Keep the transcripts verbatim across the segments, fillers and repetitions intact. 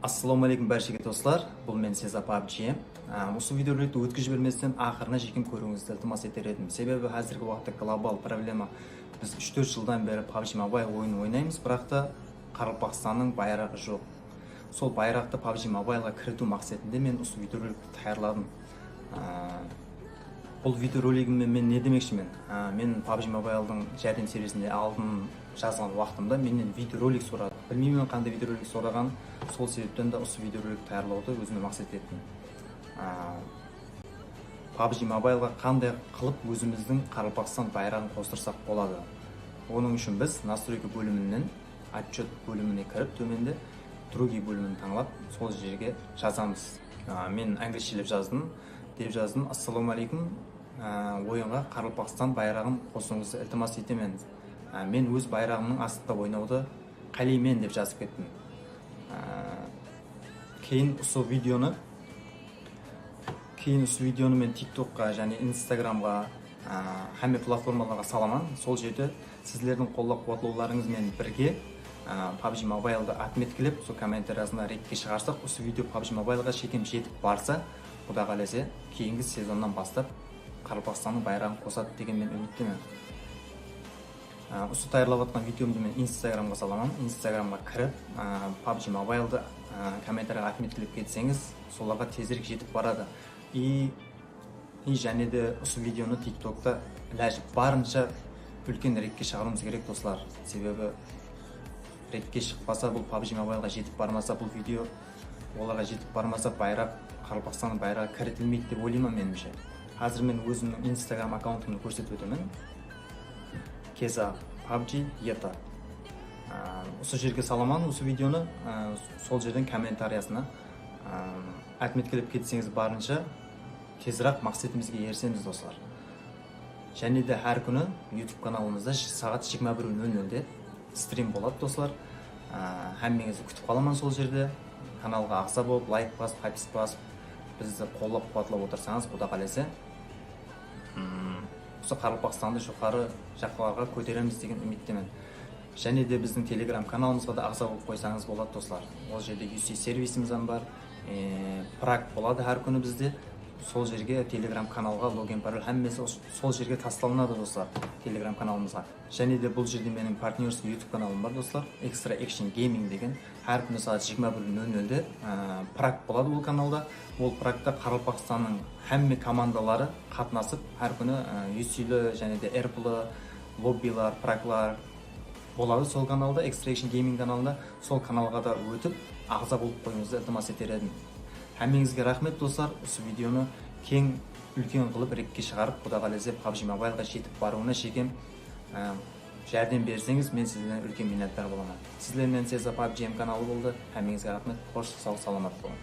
Assalawma aleykum bárshege doslar, bul men Seza PUBG. Á, usı videorolikti ótkizip jibermesten aqırına shekem kóriwińizdi iltimas eter edim. Sebebi házirgi waqıtta global problema, biz úsh-tórt jıldan beri PUBG Mobile oyının oynaymız, biraq ta Qaraqalpaqstannıń bayraǵı joq. Sol bayraqtı PUBG Mobile-ǵa kiritiw maqsetinde men usı videorolikti tayarladım. Á, Bul videoroligimde men ne demekshimmen? Á, men PUBG Mobile-dıń járdem servisinde aldın jazǵan waqtımda mennen videorolik soradı. Bilmeymen qanday videorolik soraǵanın, sol sebepten de usı videorolik tayarlawdı ózime maqset ettim. Á, PUBG Mobile-ǵa qanday qılıp ózimizdiń Qaraqalpaqstan bayraǵın qostırsaq boladı? Onıń ushın biz настройка bóliminen Otchyot bólimine kirip, tómende другие bólimin tańlap, sol jerge jazamız. Á, men anglisshelep jazdım, dep jazdım: Assalawma aleykum, á, oyınǵa Qaraqalpaqstan bayraǵın qosıwıńızdı iltimas etemen. Á, men óz bayraǵımnıń astında oynawdı qáleymen, dep jazıp kettim. Á, keyin usı videonı Keyin usı videonı men TikTokqa jáne Instagramǵa, á, hámme platformalarǵa salaman. Sol jerde sizlerdiń qollap-quwatlawlarıńız benen birge, á, PUBG Mobile-dı otmetkilep, sol kommentariyasında redke shıǵarsaq, usı video PUBG Mobile-ǵa shekem jetip barsa, Quda qálese, keyingi sezonnan baslap Qaraqalpaqstannıń bayraǵın qosadı degen men úmittemen. Á, usı tayarlap atqan videomdı men Instagramǵa salaman. Instagramǵa kirip, á, PUBG Mobile-dı, á, kommentariyaǵa otmetkilep ketseńiz, solarǵa tezirek jetip baradı. I, i jáne de usı videonı TikTokta ilajı barınsha úlken redke shıǵarıwımız kerek, doslar. Sebebi redke shıqpasa, bul PUBG Mobile-ǵa jetip barmasa, bul video olarǵa jetip barmasa, bayraq, Qaraqalpaqstannıń bayraǵı kiritilmeydi dep oylayman, menimshe. Házir men ózimniń Instagram akkauntımdı kórsetip ótemen. Keza PUBG eta. Á, usı jerge salaman usı videonı, á, sol jerden kommentariyasına, á, otmetkilep ketseńiz, barınsha teziraq maqsetimizge erisemiz, doslar. Jáne de hár kúni YouTube kanalımızda saǵat jigirma bir nol nolde strim boladı, doslar. Á, hámmeńizdi kútip qalaman sol jerde. Kanalǵa aǵza bolıp, layk basıp, hápis basıp, bizdi qollap-quwatlap otırsańız, Quda qálese, mm, usı Qaraqalpaqstandı joqarı jaqlarǵa kóteremiz degen úmittemen. Jáne de bizdiń Telegram kanalımızǵa da aǵza bolıp qoysańız boladı, doslar. Ol jerde U C servisimiz hám bar. E, prak boladı hár kúni bizde. Sol jerge, Telegram kanalǵa login, parol, hámmesi os-, sol jerge taslanadı, doslar, Telegram kanalımızǵa. Jáne de bul jerde meniń partnyorskiy YouTube kanalım bar, doslar, Extra Action Gaming degen. Hár kúni saat jigirma bir nol nolde, á, prak boladı ol kanalda. Ol prakta Qaraqalpaqstannıń hámme komandaları qatnasıp, hár kúni, á, U Cli jáne de R P L, lobbiler, praklar boladı sol kanalda, Extra Action Gaming kanalında. Sol kanalǵa da ótip, aǵza bolıp qoyıwıńızdı iltimas eter edim. Hámmeńizge raxmet, doslar. Usı videonı keń, úlken qılıp redke shıǵarıp, Quda qálese, PUBG Mobile-ǵa jetip barıwına shekem, á, járdem berseńiz, men sizlerden úlken minnetdar bolaman. Sizler menen Seza PUBG M kanalı boldı. Hámmeńizge raxmet. Xosh, saw, salamat bolıń.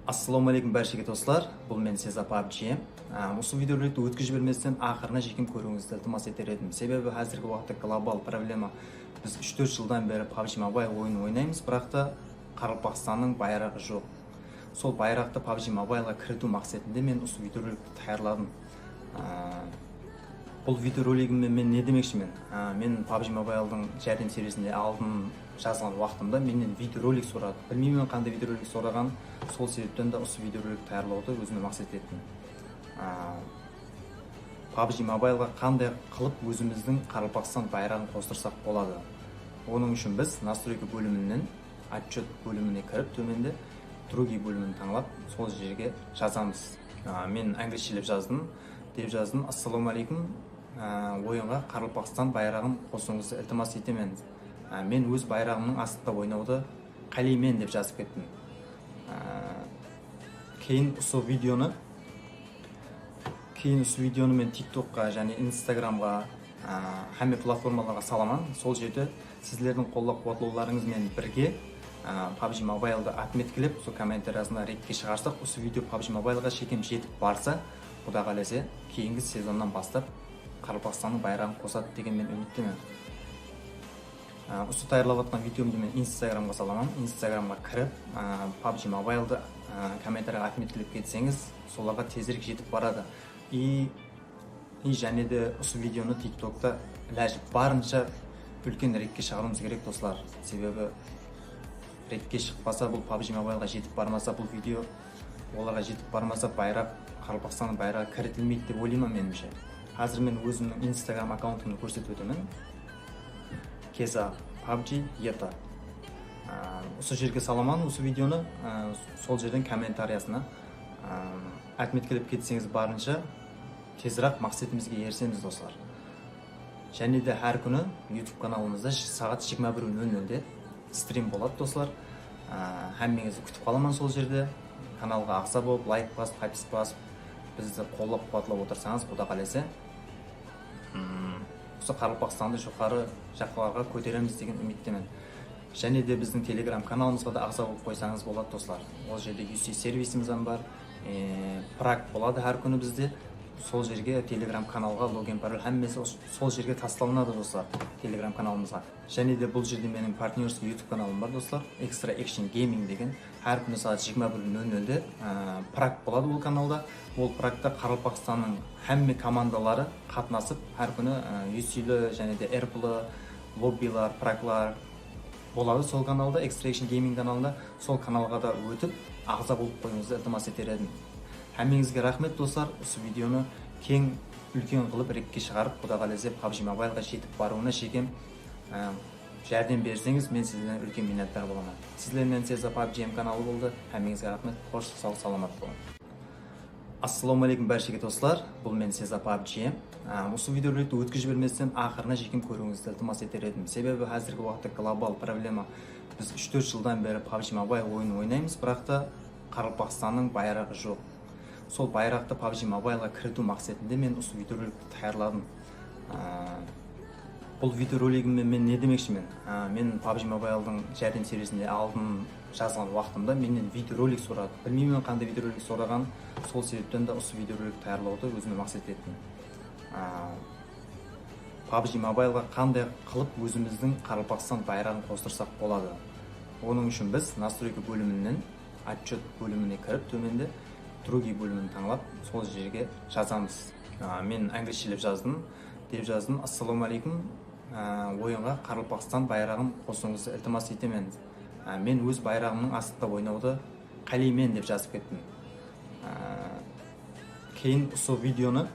Assalawma aleykum bárshege doslar. Bul men Seza PUBG M. Á, usı videorolikti ótkizip jibermesten aqırına shekem kóriwińizdi iltimas eter edim. Sebebi házirgi waqıtta global problema. Biz úsh-tórt jıldan beri PUBG Mobile oyının oynaymız, biraq ta Qaraqalpaqstannıń bayraǵı joq. Sol bayraqtı PUBG Mobile-ǵa kiritiw maqsetinde men usı videorolikti tayarladım. Á, bul videoroligimde men ne demekshimmen? Á, men PUBG Mobile-dıń járdem servisinde aldın jazǵan waqtımda mennen videorolik soradı. Bilmeymen qanday videorolik soraǵanın, sol sebepten de usı videorolik tayarlawdı ózime maqset ettim. Á, PUBG Mobile-ǵa qanday qılıp ózimizdiń Qaraqalpaqstan bayraǵın qostırsaq boladı? Onıń ushın biz настройка bóliminen Otchyot bólimine kirip, tómende другие bólimin tańlap, sol jerge jazamız. Á, men anglisshelep jazdım, dep jazdım: Assalawma aleykum, á, oyınǵa Qaraqalpaqstan bayraǵın qosıwıńızdı iltimas etemen. Á, men óz bayraǵımnıń astında oynawdı qáleymen, dep jazıp kettim. Á, keyin usı videonı Keyin usı videonı men TikTokqa jáne Instagramǵa, á, hámme platformalarǵa salaman. Sol jerde sizlerdiń qollap-quwatlawlarıńız benen birge, á, PUBG Mobile-dı otmetkilep, sol kommentariyasında redke shıǵarsaq, usı video PUBG Mobile-ǵa shekem jetip barsa, Quda qálese, keyingi sezonnan baslap Qaraqalpaqstannıń bayraǵın qosadı degen men úmittemen. Á, usı tayarlap atqan videomdı men Instagramǵa salaman. Instagramǵa kirip, á, PUBG Mobile-dı, á, kommentariyaǵa otmetkilep ketseńiz, solarǵa tezirek jetip baradı. I, i jáne de usı videonı TikTokta ilajı barınsha úlken redke shıǵarıwımız kerek, doslar. Sebebi Rekke shıqpasa, bul PUBG Mobileǵa jetip barmasa, bul video olarǵa jetip barmasa, bayraq, Qaraqalpaqstannıń bayraǵı kiritilmeydi dep oylayman, menimshe. Házir men ózimniń Instagram akkauntımdı kórsetip ótemen. Keza PUBG Eta. Á, usı jerge salaman usı videonı, á, sol jerden kommentariyasına, á, otmetkelep ketseńiz, barınsha teziraq maqsetimizge erisemiz, doslar. Jáne de hár kúni YouTube kanalımızda saǵat jigirma bir nol nolde strim boladı, doslar. Á, hámmeńizdi kútip qalaman sol jerde. Kanalǵa aǵza bolıp, layk basıp, hápis basıp, bizdi qollap-quwatlap otırsańız, Quda qálese, mm, usı Qaraqalpaqstandı joqarı jaqlarǵa kóteremiz degen úmittemen. Jáne de bizdiń Telegram kanalımızǵa da aǵza bolıp qoysańız boladı, doslar. Ol jerde U C servisimiz hám bar, e, prak boladı hár kúni bizde. Sol jerge Telegram kanalǵa login, parol, hámmesi os-, sol jerge taslanadı, doslar, Telegram kanalımızǵa. Jáne de bul jerde meniń partnyorskiy YouTube kanalım bar, doslar, Extra Action Gaming degen. Hár kúni saat jigirma bir nol nolde, e, prak boladı ol kanalda. Ol prakta Qaraqalpaqstannıń hámme komandaları qatnasıp, hár kúni, e, U Cli jáne de R P L, lobbiler, praklar boladı sol kanalda, Extra Action Gaming kanalında. Sol kanalǵa da ótip, aǵza bolıp qoyıwıńızdı iltimas eter edim. Hámmeńizge raxmet, doslar. Usı videonı keń, úlken qılıp rekke shıǵarıp, Quda qálese, PUBG Mobileǵa jetip barıwına shekem, e, járdem berseńiz, men sizlerden úlken minnetdar bolaman. Sizler menen Seza PUBG M kanalı boldı. Hámmeńizge raxmet. Xosh, saw, salamat bolıń. Assalawma áleykum bárshege, doslar. Bul men, Seza PUBG. Á, usı videorolikti ótkizip jibermesten aqırına shekem kóriwińizdi iltimas eter edim. Sebebi házirgi waqıtta global problema. Biz úsh-tórt jıldan beri PUBG Mobile oyının oynaymız, biraq ta Qaraqalpaqstannıń bayraǵı joq. Sol bayraqtı PUBG Mobileǵa kiritiw maqsetinde men usı videorolikti tayarladım. Á, bul videoroligimmen men ne demekshimen? Á, men PUBG Mobiledıń járdem servisinde aldın jazǵan waqtımda mennen videorolik soradı. Bilmeymen qanday videorolik soraǵanın, sol sebepten de usı videorolik tayarlawdı ózime maqset ettim. Á, PUBG Mobileǵa qanday qılıp ózimizdiń Qaraqalpaqstan bayraǵın qostırsaq boladı? Onıń ushın biz nastroyka bóliminen otchet bólimine kirip, tómende другие bólimin tańlap, sol jerge jazamız. Á, men áńlisshelep jazdım, dep jazdım. Assalawma áleykum. Á, oyınǵa Qaraqalpaqstan bayraǵın qosıwıńızdı iltimas etemen. Á, men óz bayraǵımnıń astında oynawdı qáleymen, dep jazıp kettim. Á, keyin usı videonı,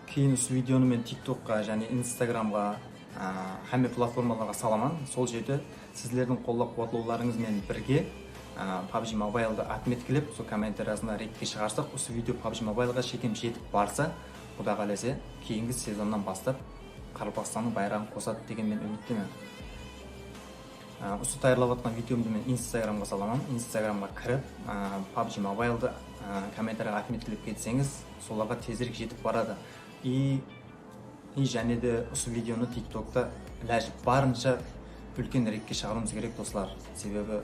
keyin usı videonı men TikTokqa jáne Instagramǵa, á, hámme platformalarǵa salaman. Sol jerde sizlerdiń qollap-quwatlawlarıńız menen birge, á, PUBG Mobiledı otmetkelep, sol kommentariyasına rekke shıǵarsaq, usı video PUBG Mobileǵa shekem jetip barsa, Quda qálese, keyingi sezonnan baslap Qaraqalpaqstannıń bayraǵın qosadı degen men úmittemen. Á, usı tayarlap atqan videomdı men Instagramǵa salaman. Instagramǵa kirip, á, PUBG Mobiledı, á, kommentariyaǵa otmetkelep ketseńiz, solarǵa tezirek jetip baradı. I, i jáne de usı videonı TikTokta ilajı barınsha úlken rekke shıǵarıwımız kerek, doslar. Sebebi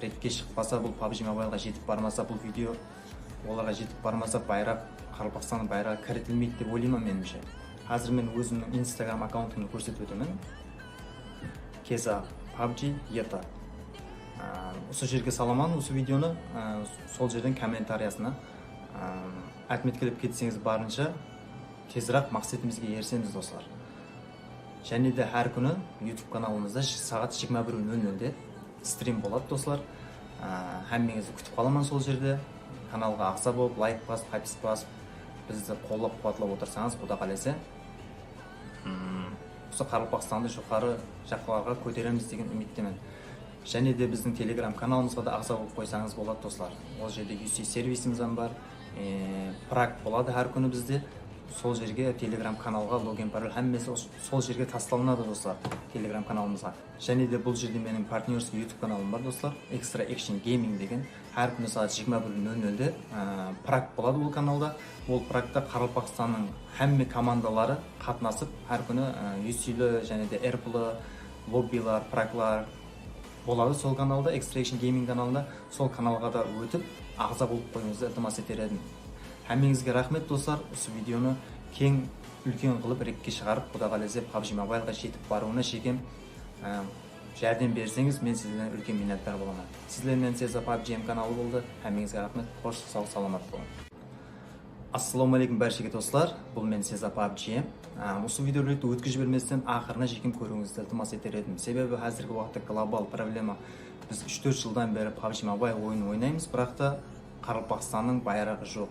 rekke shıqpasa, bul PUBG Mobileǵa jetip barmasa, bul video olarǵa jetip barmasa, bayraq, Qaraqalpaqstannıń bayraǵı kiritilmeydi dep oylayman, menimshe. Házir men ózimniń Instagram akkauntımdı kórsetip ótemen. Keza PUBG Eta. Á, usı jerge salaman usı videonı, á, sol jerden kommentariyasına, á, otmetkelep ketseńiz, barınsha teziraq maqsetimizge erisemiz, doslar. Jáne de hár kúni YouTube kanalımızda saǵat jigirma bir nol nolde strim boladı, doslar. Á, hámmeńizdi kútip qalaman sol jerde. Kanalǵa aǵza bolıp, layk basıp, hápis basıp, bizdi qollap-quwatlap otırsańız, Quda qálese, mm, usı Qaraqalpaqstandı joqarı jaqlarǵa kóteremiz degen úmittemen. Jáne de bizdiń Telegram kanalımızǵa da aǵza bolıp qoysańız boladı, doslar. Ol jerde U C servisimiz hám bar. E, prak boladı hár kúni bizde. Sol jerge Telegram kanalǵa login, parol, hámmesi os-, sol jerge taslanadı, doslar, Telegram kanalımızǵa. Jáne de bul jerde meniń partnyorskiy YouTube kanalım bar, doslar, Extra Action Gaming degen. Hár kúni saat jigirma bir nol nolde, á, prak boladı ol kanalda. Ol prakta Qaraqalpaqstannıń hámme komandaları qatnasıp, hár kúni, á, U Cli jáne de R P L, lobbiler, praklar boladı sol kanalda, Extra Action Gaming kanalında. Sol kanalǵa da ótip, aǵza bolıp qoyıwıńızdı iltimas eter edim. Hámmeńizge raxmet, doslar. Usı videonı keń, úlken qılıp rekke shıǵarıp, Quda qálese, PUBG Mobileǵa jetip barıwına shekem, á, járdem berseńiz, men sizlerden úlken minnetdar bolaman. Sizler menen Seza PUBG M kanalı boldı. Hámmeńizge raxmet. Xosh, saw, salamat bolıń. Assalawma aleykum bárshege doslar, bul men Seza PUBG. Á, usı videorolikti ótkizip jibermesten aqırına shekem kóriwińizdi iltimas eter edim. Sebebi házirgi waqıtta global problema, biz úsh-tórt jıldan beri PUBG Mobile oyının oynaymız, biraq ta Qaraqalpaqstannıń bayraǵı joq.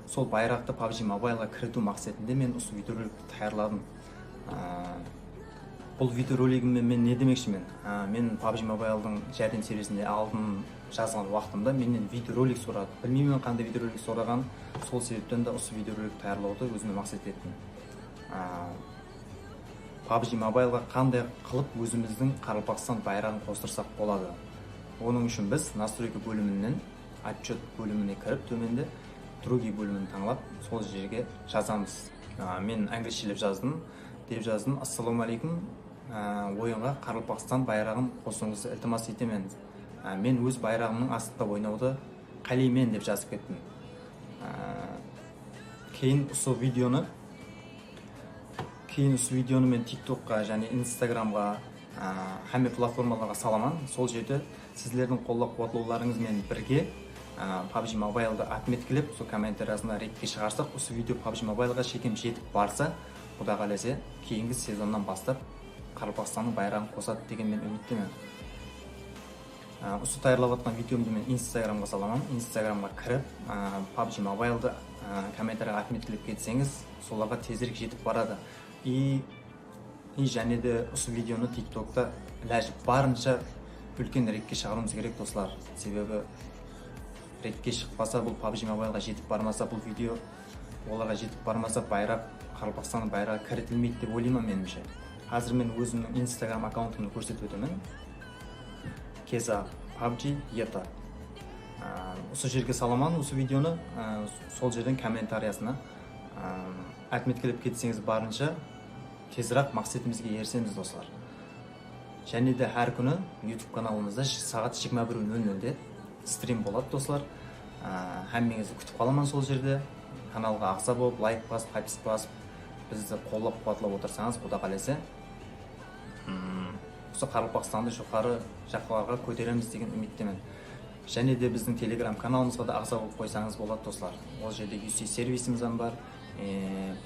Sol bayraqtı PUBG Mobile-ǵa kiritiw maqsetinde men usı videorolikti tayarladım. Á, bul videoroligimde men ne demekshimmen? Á, men PUBG Mobile-dıń járdem servisinde aldın jazǵan waqtımda mennen videorolik soradı. Bilmeymen qanday videorolik soraǵanın, sol sebepten de usı videorolik tayarlawdı ózime maqset ettim. Á, PUBG Mobile-ǵa qanday qılıp ózimizdiń Qaraqalpaqstan bayraǵın qostırsaq boladı? Onıń ushın biz настройка bóliminen Otchyot bólimine kirip, tómende Другие bólimin tańlap, sol jerge jazamız. Á, men anglichelep jazdım, dep jazdım: Assalawma aleykum, á, oyınǵa Qaraqalpaqstan bayraǵın qosıwıńızdı iltimas etemen. Á, men óz bayraǵımnıń astında oynawdı qáleymen, dep jazıp kettim. Á, keyin usı videonı Keyin usı videonı men TikTokqa jáne Instagramǵa, á, hámme platformalarǵa salaman. Sol jerde sizlerdiń qollap-quwatlawlarıńız menen birge, á, PUBG Mobile-dı otmetkelep, sol kommentariyasında redke shıǵarsaq, usı video PUBG Mobile-ǵa shekem jetip barsa, Quda qálese, keyingi sezonnan baslap Qaraqalpaqstannıń bayraǵın qosadı degen men úmittemen. Á, usı tayarlap atqan videomdı men Instagramǵa salaman. Instagramǵa kirip, á, PUBG Mobile-dı, á, kommentariyaǵa otmetkelep ketseńiz, solarǵa tezirek jetip baradı. I, i jáne de usı videonı TikTokta ilajı barınsha úlken redke shıǵarıwımız kerek, doslar. Sebebi redke shıqpasa, bul PUBG Mobile-ǵa jetip barmasa, bul video olarǵa jetip barmasa, bayraq, Qaraqalpaqstannıń bayraǵı kiritilmeydi dep oylayman, menimshe. Házir men ózimniń Instagram akkauntımdı kórsetip ótemen. Keza PUBG eta. Á, usı jerge salaman usı videonı, á, sol jerden kommentariyasına, á, otmetkelep ketseńiz, barınsha teziraq maqsetimizge erisemiz, doslar. Jáne de hár kúni YouTube kanalımızda saǵat jigirma bir nol nolde strim boladı, doslar. Á, hámmeńizdi kútip qalaman sol jerde. Kanalǵa aǵza bolıp, layk basıp, podpiska basıp, bizdi qollap-quwatlap otırsańız, Quda qálese, mm, usı Qaraqalpaqstandı joqarı jaqlarǵa kóteremiz degen úmittemen. Jáne de bizdiń Telegram kanalımızǵa da aǵza bolıp qoysańız boladı, doslar. Ol jerde U C servisimiz hám bar. E,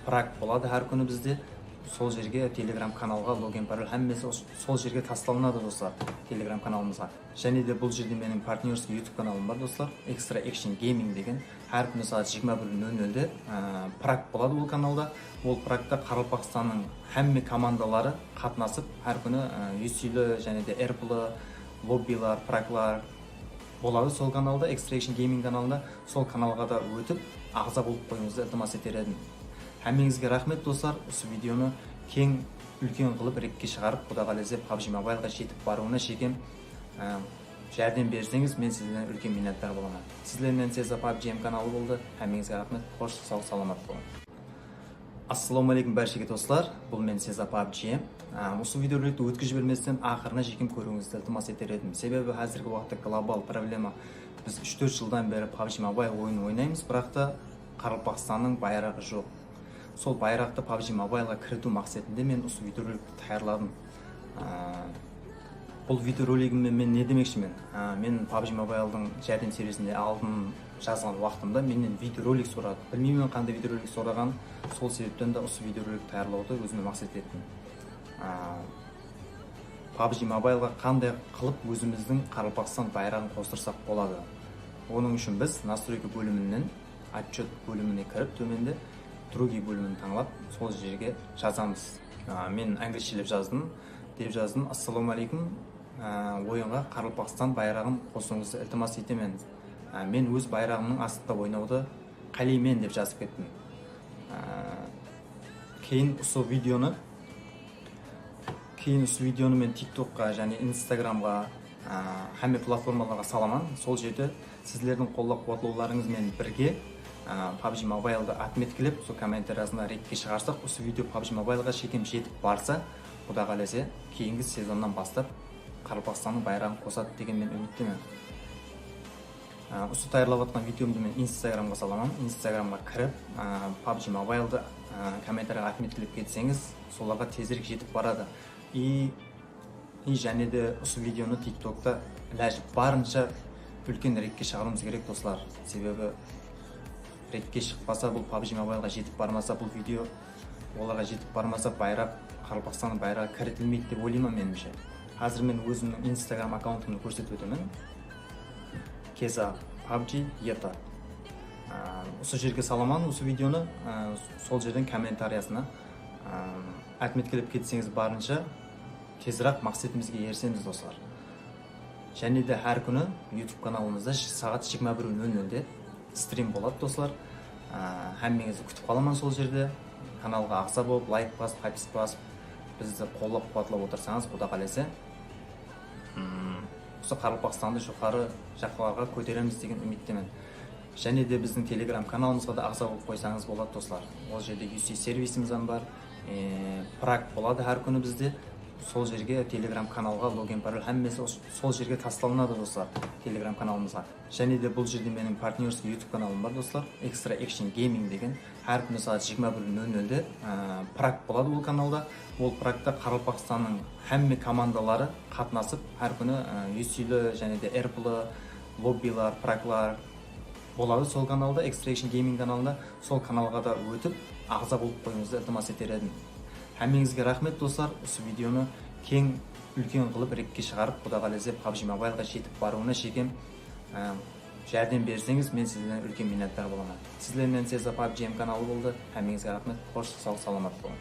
prak boladı hár kúni bizde. Sol jerge, Telegram kanalǵa logen, parol, hámmesi os-, sol jerge taslalınadı, doslar, Telegram kanalımızǵa. Jáne de bul jerde meniń partnyorskiy YouTube kanalım bar, doslar. Extra Action Gaming degen. Hár kúni saat jigirma bir nol nolde, á, prak boladı ol kanalda. Ol prakta Qaraqalpaqstannıń hámme komandaları qatnasıp, hár kúni, á, U Cli jáne de R P L, lobbiler, praklar boladı sol kanalda, Extra Action Gaming kanalında. Sol kanalǵa da ótip, aǵza bolıp qoyıwıńızdı iltimas eter edim. Hámmeńizge raxmet, doslar. Usı videonı keń, úlken qılıp redke shıǵarıp, Quda qálese, PUBG Mobile-ǵa jetip barıwına shekem, á, járdem berseńiz, men sizlerden úlken minnetdar bolaman. Sizler menen Seza PUBG M kanalı boldı. Hámmeńizge raxmet. Xosh, saw, salamat bolıń. Assalawma aleykum bárshege doslar. Bul men Seza PUBG. Á, usı videorolikti ótkizip jibermesten aqırına shekem kóriwińizdi iltimas eter edim. Sebebi házirgi waqıtta global problema, biz úsh-tórt jıldan beri PUBG Mobile oyının oynaymız, biraq ta Qaraqalpaqstannıń bayraǵı joq. Sol bayraqtı PUBG Mobile-ǵa kiritiw maqsetinde men usı videorolikti tayarladım. Á, bul videoroligimde men ne demekshimmen? Á, men PUBG Mobile-dıń járdem servisinde aldın jazǵan waqtımda mennen videorolik soradı. Bilmeymen qanday videorolik soraǵanın, sol sebepten de usı videorolik tayarlawdı ózime maqset ettim. Á, PUBG Mobile-ǵa qanday qılıp ózimizdiń Qaraqalpaqstan bayraǵın qostırsaq boladı? Onıń ushın biz настройка bóliminen Otchyot bólimine kirip, tómende Другие bólimin tańlap, sol jerge jazamız. Á, men anglichelep jazdım, dep jazdım: Assalawma aleykum, á, oyınǵa Qaraqalpaqstan bayraǵın qosıwıńızdı iltimas etemen. Á, men óz bayraǵımnıń astında oynawdı qáleymen, dep jazıp kettim. Á, keyin usı videonı Keyin usı videonı men TikTokqa jáne Instagramǵa, á, hámme platformalarǵa salaman. Sol jerde sizlerdiń qollap-quwatlawlarıńız menen birge, á, PUBG Mobile-dı otmetkelep, sol kommentariyasında redke shıǵarsaq, usı video PUBG Mobile-ǵa shekem jetip barsa, Quda qálese, keyingi sezonnan baslap Qaraqalpaqstannıń bayraǵın qosadı degen men úmittemen. Á, usı tayarlap atqan videomdı men Instagramǵa salaman. Instagramǵa kirip, á, PUBG Mobile-dı, á, kommentariyaǵa otmetkelep ketseńiz, solarǵa tezirek jetip baradı. I, i jáne de usı videonı TikTokta ilajı barınsha úlken redke shıǵarıwımız kerek, doslar. Sebebi Rekke shıqpasa, bul PUBG Mobileǵa jetip barmasa, bul video olarǵa jetip barmasa, bayraq, Qaraqalpaqstannıń bayraǵı kiritilmeydi dep oylayman, menimshe. Házir men ózimniń Instagram akkauntımdı kórsetip ótemen. Keza PUBG Eta. Á, usı jerge salaman usı videonı, á, sol jerden kommentariyasına, á, otmetkelep ketseńiz, barınsha teziraq maqsetimizge erisemiz, doslar. Jáne de hár kúni YouTube kanalımızda saat jigirma bir nol nolde strim boladı, doslar. Á, hámmeńizdi kútip qalaman sol jerde. Kanalǵa aǵza bolıp, layk basıp, hápis basıp, bizdi qollap-quwatlap otırsańız, Quda qálese, mm, usı Qaraqalpaqstandı joqarı jaqlarǵa kóteremiz degen úmittemen. Jáne de bizdiń Telegram kanalımızǵa da aǵza bolıp qoysańız boladı, doslar. Ol jerde U C servisimiz hám bar. E, prak boladı hár kúni bizde. Sol jerge, Telegram kanalǵa login, parol, hámmesi os-, sol jerge taslanadı, doslar, Telegram kanalımızǵa. Jáne de bul jerde meniń partnyorskiy YouTube kanalım bar, doslar. Extra Action Gaming degen. Hár kúni saat jigirma bir nol nolde, e, prak boladı ol kanalda. Ol prakta Qaraqalpaqstannıń hámme komandaları qatnasıp, hár kúni, e, U C'li jáne de R P'lı lobbiler, praklar boladı sol kanalda, Extra Action Gaming kanalında. Sol kanalǵa da ótip, aǵza bolıp qoyıwıńızdı iltimas eter edim. Hámmeńizge raxmet, doslar. Usı videonı keń, úlken qılıp rekke shıǵarıp, Quda qálese, PUBG Mobileǵa jetip barıwına shekem, e, járdem berseńiz, men sizlerden úlken minnetdar bolaman. Sizler menen Seza PUBG M kanalı boldı. Hámmeńizge raxmet. Xosh, saw, salamat bolıń.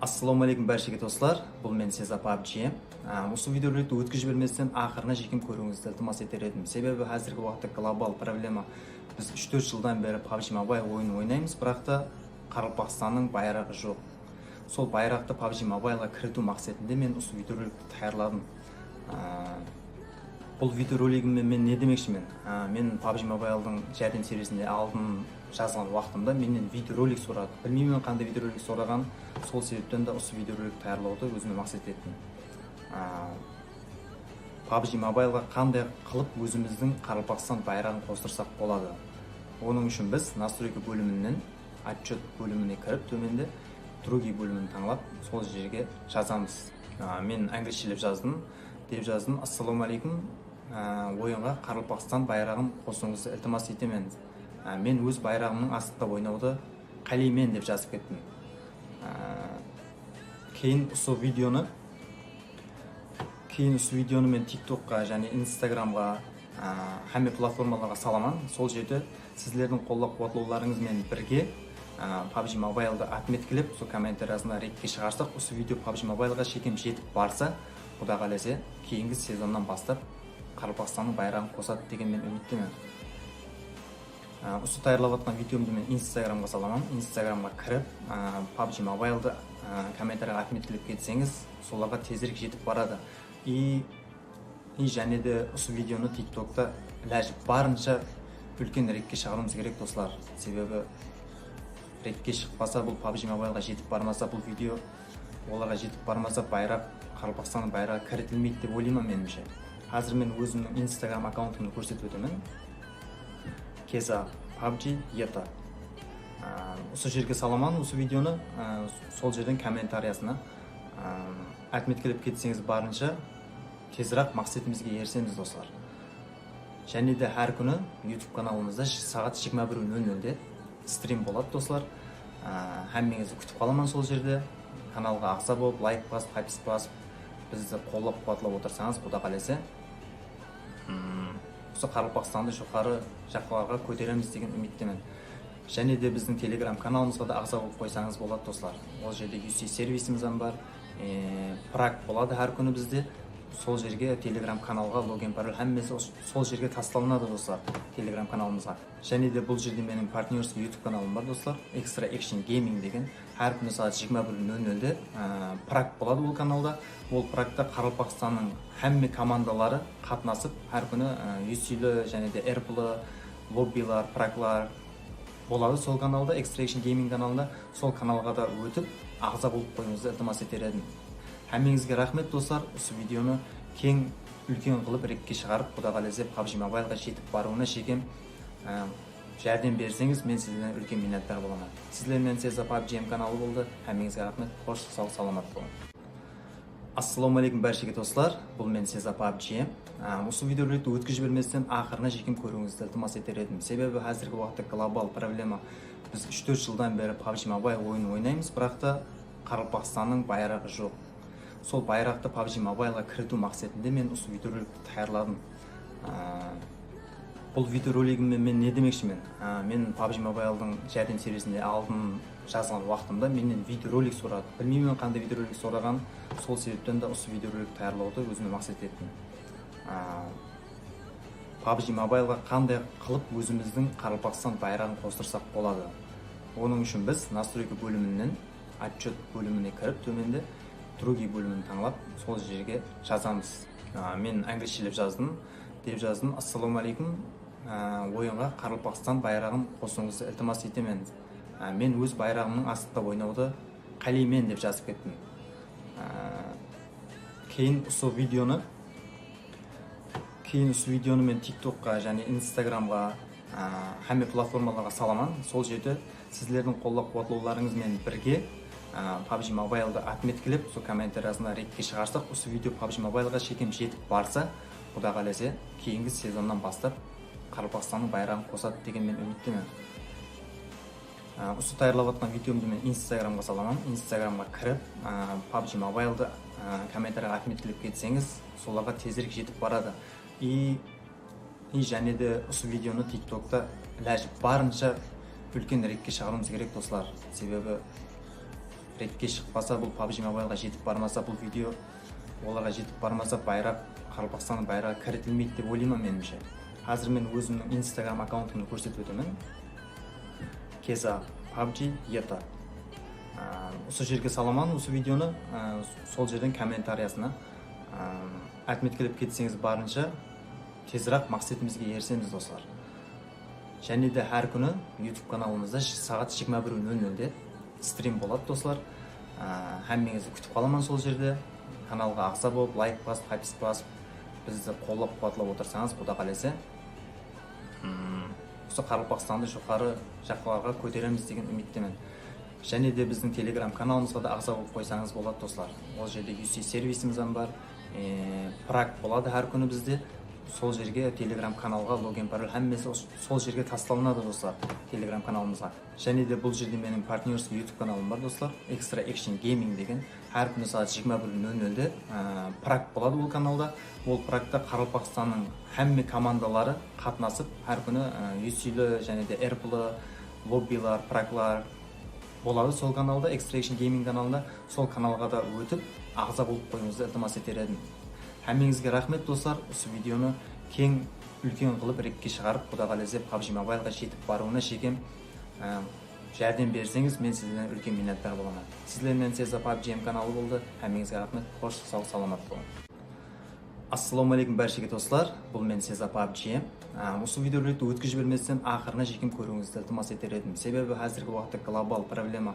Assalawma áleykum bárshege, doslar. Bul men, Seza PUBG. Á, usı videorolikti ótkizip jibermesten aqırına shekem kóriwińizdi iltimas eter edim. Sebebi házirgi waqıtta global problema. Biz úsh-tórt jıldan beri PUBG Mobile oyının oynaymız, biraq ta Qaraqalpaqstannıń bayraǵı joq. Sol bayraqtı PUBG Mobileǵa kiritiw maqsetinde men usı videorolikti tayarladım. Á, bul videoroligimde men ne demekshimen? Á, men PUBG Mobiledıń járdem servisinde aldın jazǵan waqtımda mennen videorolik soradı. Bilmeymen qanday videorolik soraǵanın, sol sebepten de usı videorolik tayarlawdı ózime maqset ettim. Á, PUBG Mobileǵa qanday qılıp ózimizdiń Qaraqalpaqstan bayraǵın qostırsaq boladı? Onıń ushın biz nastroyka bóliminen otchet bólimine kirip, tómende другие bólimin tańlap, sol jerge jazamız. Á, men áńlishilep jazdım, dep jazdım. Assalawma áleykum. Á, oyınǵa Qaraqalpaqstan bayraǵın qosıwıńızdı iltimas etemen. Á, men óz bayraǵımnıń astında oynawdı qáleymen, dep jazıp kettim. Á, keyin usı videonı, keyin usı videonı men TikTokqa jáne Instagramǵa, á, hámme platformalarǵa salaman. Sol jerde sizlerdiń qollap-quwatlawlarıńız benen birge, á, PUBG Mobiledı otmetkelep, sol kommentariyasında rekke shıǵarsaq, usı video PUBG Mobileǵa shekem jetip barsa, Quda qálese, keyingi sezonnan baslap Qaraqalpaqstannıń bayraǵın qosadı degen men úmittemen. Á, usı tayarlap atqan videomdı men Instagramǵa salaman. Instagramǵa kirip, á, PUBG Mobiledı, á, kommentariyaǵa otmetkelep ketseńiz, solarǵa tezirek jetip baradı. I, I jáne de usı videonı TikTokta ilajı barınsha úlken rekke shıǵarıwımız kerek, doslar. Sebebi rekke shıqpasa, bul PUBG Mobileǵa jetip barmasa, bul video olarǵa jetip barmasa, bayraq, Qaraqalpaqstannıń bayraǵı kiritilmeydi dep oylayman, menimshe. Házir men ózimniń Instagram akkauntımdı kórsetip ótemen. Keza PUBG Eta. Á, usı jerge salaman usı videonı, á, sol jerden kommentariyasına, á, otmetkelep ketseńiz, barınsha teziraq maqsetimizge erisemiz, doslar. Jáne de hár kúni YouTube kanalımızda saat jigirma bir nol nolde strim boladı, doslar. Á, hámmeńizdi kútip qalaman sol jerde. Kanalǵa aǵza bolıp, layk basıp, hápis basıp, bizdi qollap-quwatlap otırsańız, Quda qálese, mm, usı Qaraqalpaqstandı joqarı jaqlarǵa kóteremiz degen úmittemen. Jáne de bizdiń Telegram kanalımızǵa da aǵza bolıp qoysańız boladı, doslar. Ol jerde U C servisimiz hám bar. E, prak boladı hár kúni bizde. Sol jerge, Telegram kanalǵa login, parol, hámmesi os-, sol jerge taslanadı, doslar, Telegram kanalımızǵa. Jáne de bul jerde meniń partnyorskiy YouTube kanalım bar, doslar. Extra Action Gaming degen. Hár kúni saat jigirma bir nol nolde, á, prak boladı ol kanalda. Ol prakta Qaraqalpaqstannıń hámme komandaları qatnasıp, hár kúni, á, U C'li jáne de R P'lı lobbiler, praklar boladı sol kanalda, Extra Action Gaming kanalında. Sol kanalǵa da ótip, aǵza bolıp qoyıwıńızdı iltimas eter edim. Hámmeńizge raxmet, doslar. Usı videonı keń, úlken qılıp rekke shıǵarıp, Quda qálese, PUBG Mobileǵa jetip barıwına shekem, á, járdem berseńiz, men sizlerden úlken minnetdar bolaman. Sizler menen Seza PUBG M kanalı boldı. Hámmeńizge raxmet. Xosh, saw, salamat bolıń. Assalawma aleykum bárshege doslar, bul men Seza PUBG. Á, usı videorolikti ótkizip jibermesten aqırına shekem kóriwińizdi iltimas eter edim. Sebebi házirgi waqıtta global problema, biz úsh-tórt jıldan beri PUBG Mobile oyının oynaymız, biraq ta Qaraqalpaqstannıń bayraǵı joq. Sol bayraqtı PUBG Mobileǵa kiritiw maqsetinde men usı videorolikti tayarladım. Á, Bul videoroligimmen men ne demekshimen? Á, men PUBG Mobile'dıń járdem servisinde aldın jazǵan waqtımda mennen videorolik soradı. Bilmeymen qanday videorolik soraǵanın, sol sebepten de usı videorolik tayarlawdı ózime maqset ettim. Á, PUBG Mobile'ǵa qanday qılıp ózimizdiń Qaraqalpaqstan bayraǵın qostırsaq boladı? Onıń ushın biz настройка bóliminen Otchyot bólimine kirip, tómende другие bólimin tańlap, sol jerge jazamız. Á, men ángilshilep jazdım, dep jazdım. Assalawma aleykum. Á, oyınǵa Qaraqalpaqstan bayraǵın qosıwıńızdı iltimas etemen. Á, men óz bayraǵımnıń astında oynawdı qáleymen, dep jazıp kettim. Á, keyin usı videonı Keyin usı videonı men TikTokqa jáne Instagramǵa, á, hámme platformalarǵa salaman. Sol jerde sizlerdiń qollap-quwatlawlarıńız menen birge, á, PUBG Mobile'dı otmetkelep, sol kommentariyasına redke shıǵarsaq, usı video PUBG Mobile'ǵa shekem jetip barsa, Quda qálese, keyingi sezonnan baslap Qaraqalpaqstannıń bayraǵın qosadı degen men úmittemen. Á, usı tayarlap atqan videomdı men Instagramǵa salaman. Instagramǵa kirip, á, PUBG Mobile'dı, á, kommentariyaǵa otmetkelep ketseńiz, solarǵa tezirek jetip baradı. I, i jáne de usı videonı TikTokta ilajı barınsha úlken redke shıǵarıwımız kerek, doslar. Sebebi redke shıqpasa, bul PUBG Mobile'ǵa jetip barmasa, bul video olarǵa jetip barmasa, bayraq, Qaraqalpaqstannıń bayraǵı kiritilmeydi dep oylayman, menimshe. Házir men ózimniń Instagram akkauntımdı kórsetip ótemen. Keza PUBG eta. Á, usı jerge salaman usı videonı, á, sol jerden kommentariyasına, á, otmetkelep ketseńiz, barınsha teziraq maqsetimizge erisemiz, doslar. Jáne de hár kúni YouTube kanalımızda saǵat jigirma bir nol nolde strim boladı, doslar. Á, hámmeńizdi kútip qalaman sol jerde. Kanalǵa aǵza bolıp, layk basıp, podpiska basıp, bizdi qollap-quwatlap otırsańız, Quda qálese, ım, usı Qaraqalpaqstandı joqarı jaqlarǵa kóteremiz degen úmittemen. Jáne de bizdiń Telegram kanalımızǵa da aǵza bolıp qoysańız boladı, doslar. Ol jerde UC servisimiz hám bar. E, prak boladı hár kúni bizde. Sol jerge Telegram kanalǵa login, parol, hámmesi os-, sol jerge taslalınadı, doslar, Telegram kanalımızǵa. Jáne de bul jerde meniń partnyorskiy YouTube kanalım bar, doslar. Extra Action Gaming degen. Hár kúni saat jigirma bir nol nolde, á, prak boladı ol kanalda. Ol prakta Qaraqalpaqstannıń hámme komandaları qatnasıp, hár kúni, á, UC'li jáne de RP'lı lobbiler, praklar boladı sol kanalda, Extra Action Gaming kanalında. Sol kanalǵa da ótip, aǵza bolıp qoyıwıńızdı iltimas eter edim. Hámmeńizge raxmet, doslar. Usı videonı keń, úlken qılıp redke shıǵarıp, Quda qálese, PUBG Mobile'ǵa jetip barıwına shekem, á, járdem berseńiz, men sizlerden úlken minnetdar bolaman. Sizler menen Seza PUBG kanalı boldı. Hámmeńizge raxmet. Xosh, saw, salamat bolıń. Assalawma aleykum bárshege doslar. Bul men Seza PUBG. Á, usı videorolikti ótkizip jibermesten aqırına shekem kóriwińizdi iltimas eter edim. Sebebi házirgi waqıtta global problema.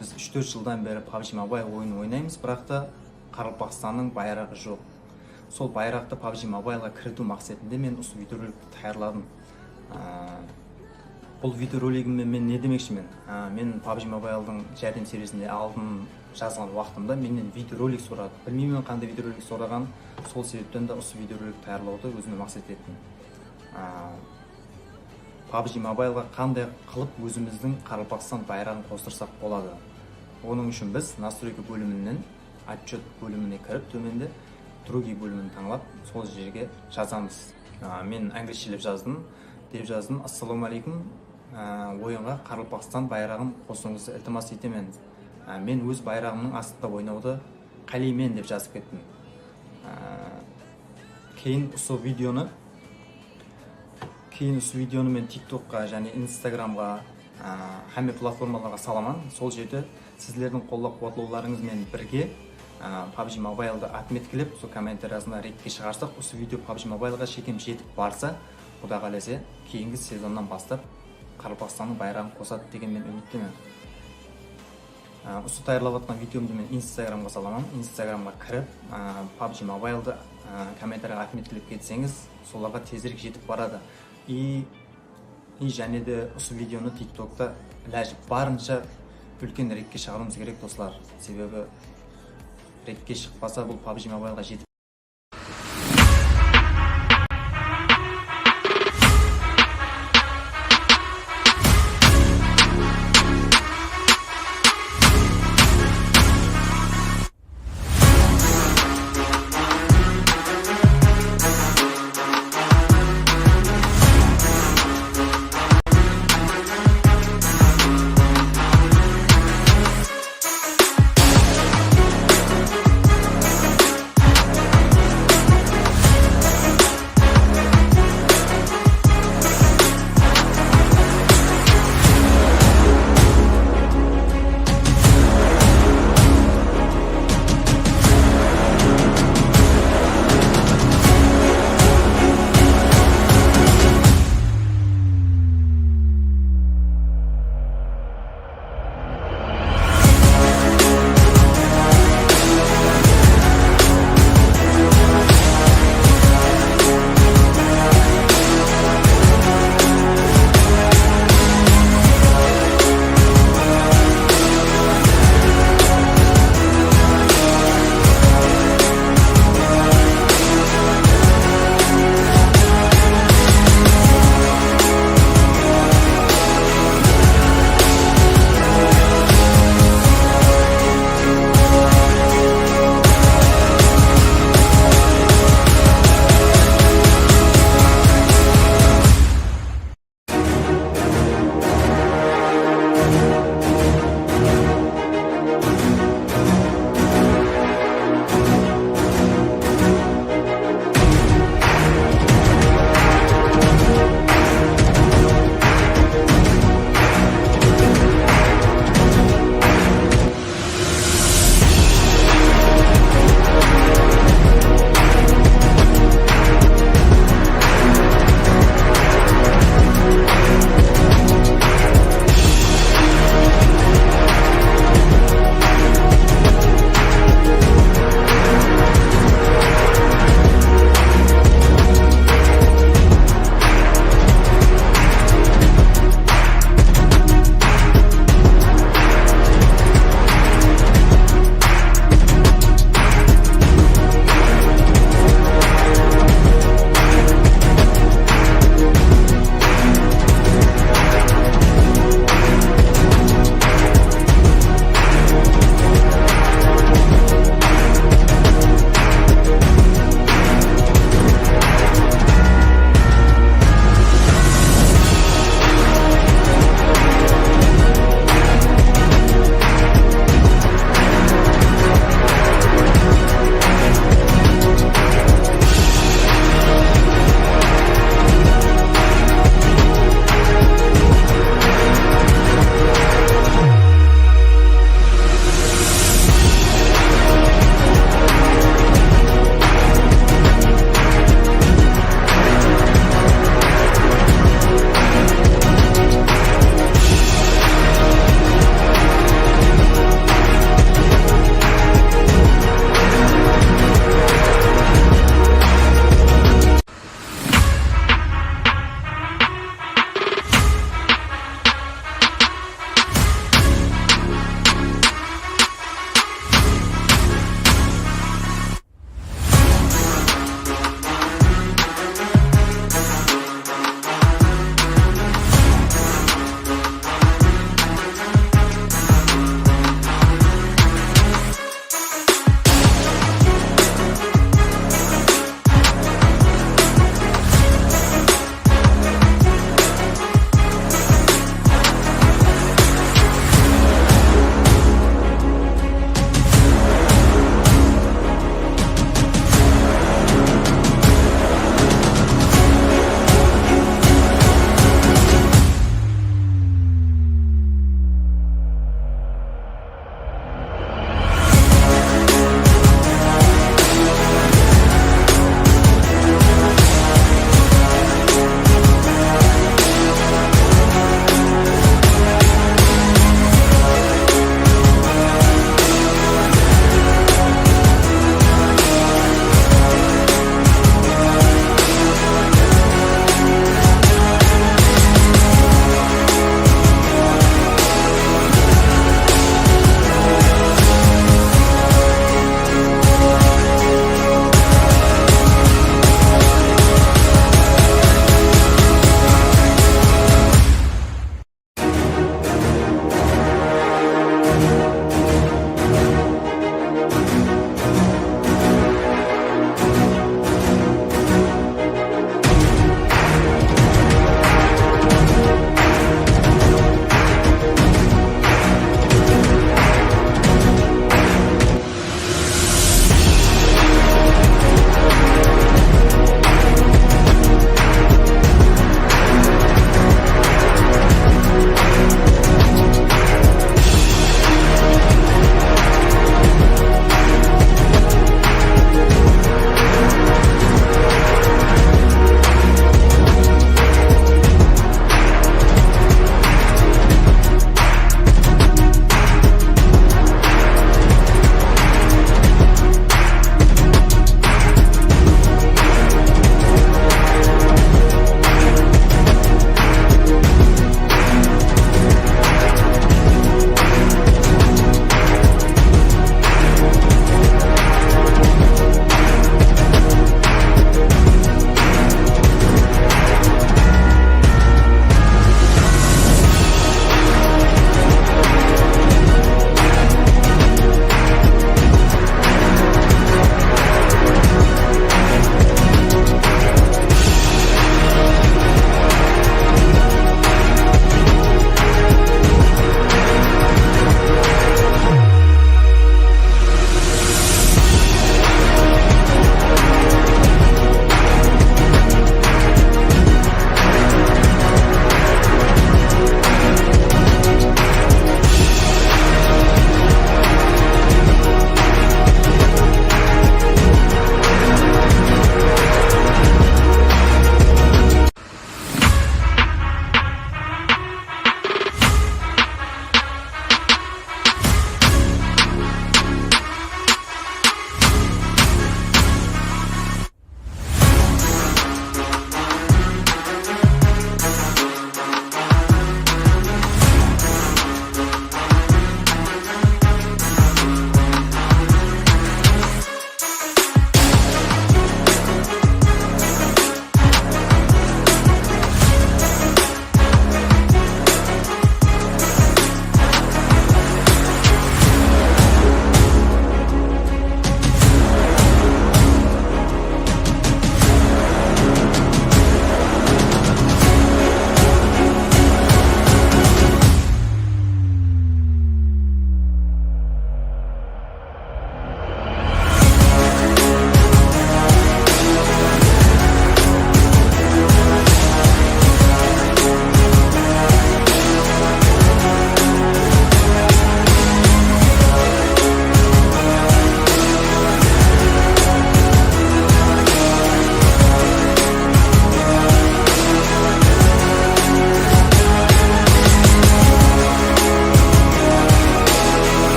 Biz úsh-tórt jıldan beri PUBG Mobile oyının oynaymız, biraq ta Qaraqalpaqstannıń bayraǵı joq. Sol bayraqtı PUBG Mobile'ǵa kiritiw maqsetinde men usı videorolikti tayarladım. Á, bul videoroligimmen men ne demekshimen? Á, men PUBG Mobile'dıń járdem servisinde aldın jazǵan waqtımda mennen videorolik soradı. Bilmeymen qanday videorolik soraǵanın, sol sebepten de usı videorolik tayarlawdı ózime maqset ettim. Á, PUBG Mobile'ǵa qanday qılıp ózimizdiń Qaraqalpaqstan bayraǵın qostırsaq boladı? Onıń ushın biz настройка bóliminen Otchyot bólimine kirip, tómende другие bólimin tańlap, sol jerge jazamız. Á, men ángilshilep jazdım, dep jazdım. Assalawma aleykum. Á, oyınǵa Qaraqalpaqstan bayraǵın qosıwıńızdı iltimas etemen. Á, men óz bayraǵımnıń astında oynawdı qáleymen, dep jazıp kettim. Á, keyin usı videonı Keyin usı videonı men TikTokqa jáne Instagramǵa, á, hámme platformalarǵa salaman. Sol jerde sizlerdiń qollap-quwatlawlarıńız menen birge, á, PUBG Mobile'dı otmetkelep, sol kommentariyasına redke shıǵarsaq, usı video PUBG Mobile'ǵa shekem jetip barsa, Quda qálese, keyingi sezonnan baslap Qaraqalpaqstannıń bayraǵın qosadı degen men úmittemen. Á, usı tayarlap atqan videomdı men Instagramǵa salaman. Instagramǵa kirip, á, PUBG Mobile'dı, á, kommentariyaǵa otmetkelep ketseńiz, solarǵa tezirek jetip baradı. I, i jáne de usı videonı TikTokta ilajı barınsha úlken redke shıǵarıwımız kerek, doslar. Sebebi Rekke shıqpasa, bul PUBG Mobileǵa jetip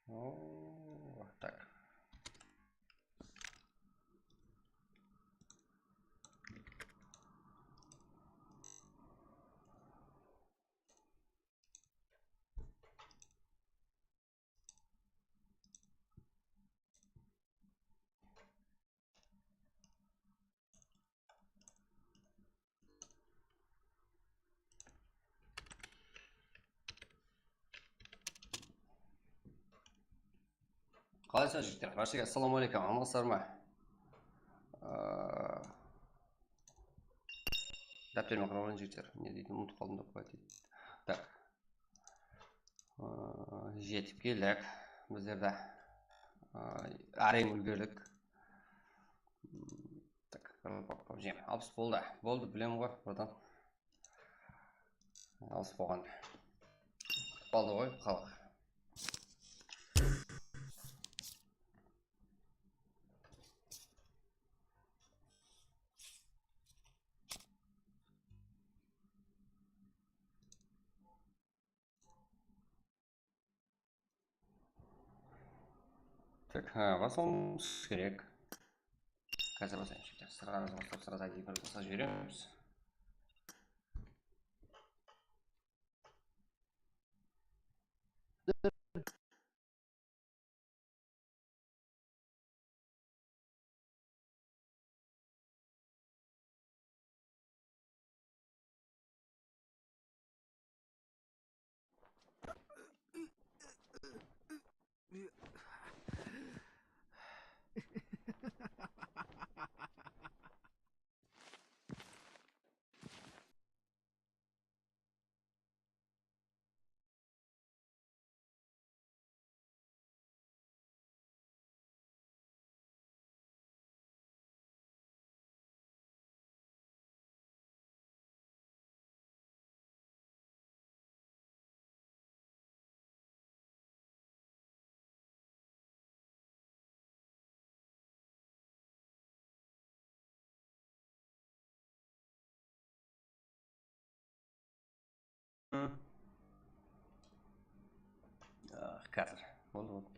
Oo, tak. Qalaysızlar, jigitler? Bárshege assalawma áleykum, amansızlar ma? Aa, dápterime qarap alayın, jigitler. Ne deydi, umıtıp qaldım da, qoyayın deydi. Tak. Aa, jetip keldik. Bizler de, aa, áreń úlgerdik. Tak, alpıs boldı. Boldı, bilem ǵoy, buradan. Alpıs bolǵan. Qaldı ǵoy, xalıq. Tak, ha, basıwımız kerek. Házir basayın, jigitler. Sırǵanızdı baslap, sırada bir basıp jiberemiz. Ah, házir. Boldı, boldı.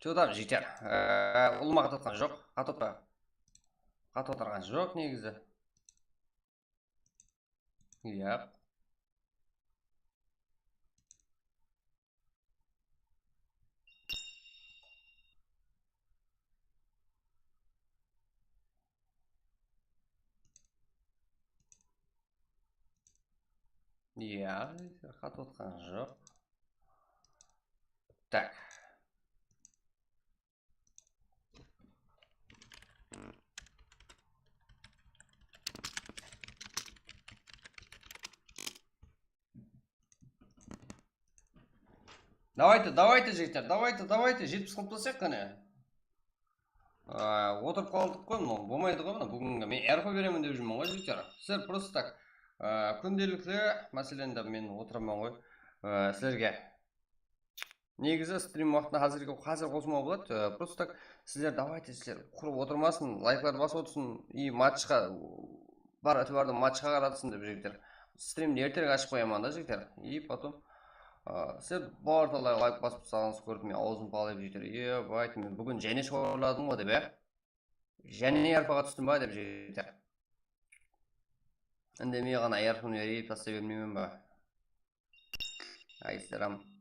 Что там, jigitler? Ee, ulıwma qatı otırǵan joq. Qatı otpa-, qatı otırǵan joq, negizi. Yap. Ya, tarqatıp otqan joq. Tak. Давайте, давайте, jigitler, давайте, давайте, jetpis qılıp taslayıq qáne. Aa, otırıp qaldıq qoy, mınaw bolmaydı ǵoy, mına búgingi men R P beremen dep júrmen ǵoy, jigitler. Sizler просто так, aa, kúndelikli, máselen, de men otıraman ǵoy, aa, sizlerge. Negizi strim waqtında házirge, házir qosıma boladı. Ee, просто так sizler давайте, sizler qurıp otırmasın, layklardı basıp otırsın, и matchqa bar itibardı matchqa qaratsın dep, jigitler. Strimdi erterek ashıp qoyaman da, jigitler. И потом, aa, sizler bartalay layk basıp taslaǵanıńızdı kórip men awzım palayıp, jigitler. Eba, ayttım men búgin jáne shorladım ǵoy dep, ya. Jáne yarpaǵa tústim ba dep, jigitler. Indemey ǵana yarpın berip taslay bermeymen ba? Ay, salam.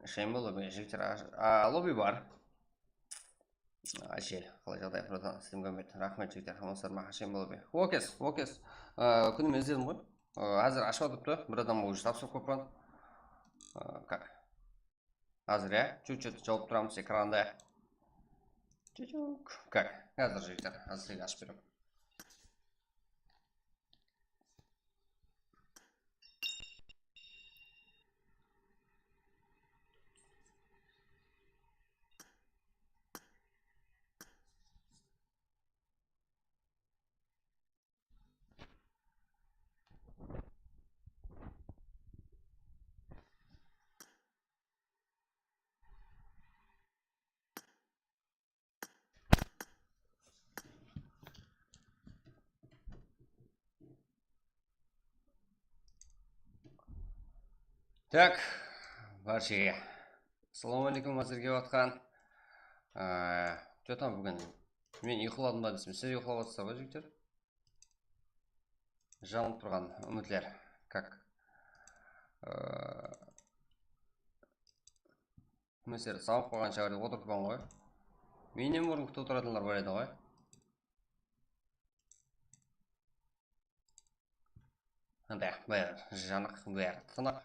Shayın bolıp, jigitler, a, a, lobby bar. Áshel, qalay jaǵday, bratan? Islim Gámbet. Raxmet, jigitler, amansızlar ma? Shayın bolıp. Okes, okes. A, kúnime izledim ǵoy. A, házir ashıp atırıptı. Bir adam bolıp tapsırıp qoyıppan. A, как? Házir, ya, чуть-чуть jawıp turamız ekranda. Чуть-чуть. Как? Házir, jigitler, házir sizge ashıp beremen. Так, bárshege. Assalawma áleykum, házir kep atqan. Aa, jotam búgin. Men uyqıladım ba desem, sizler uyqılap atırsızlar ǵoy, jigitler. Janıp turǵan úmitler. Как? Aa, Mınaw jerde sawıp qalǵan shawar dep otırıppan ǵoy. Mennen burın kútip otıratuǵınlar bar edi ǵoy. Mında, bári janıq, bári tınıq.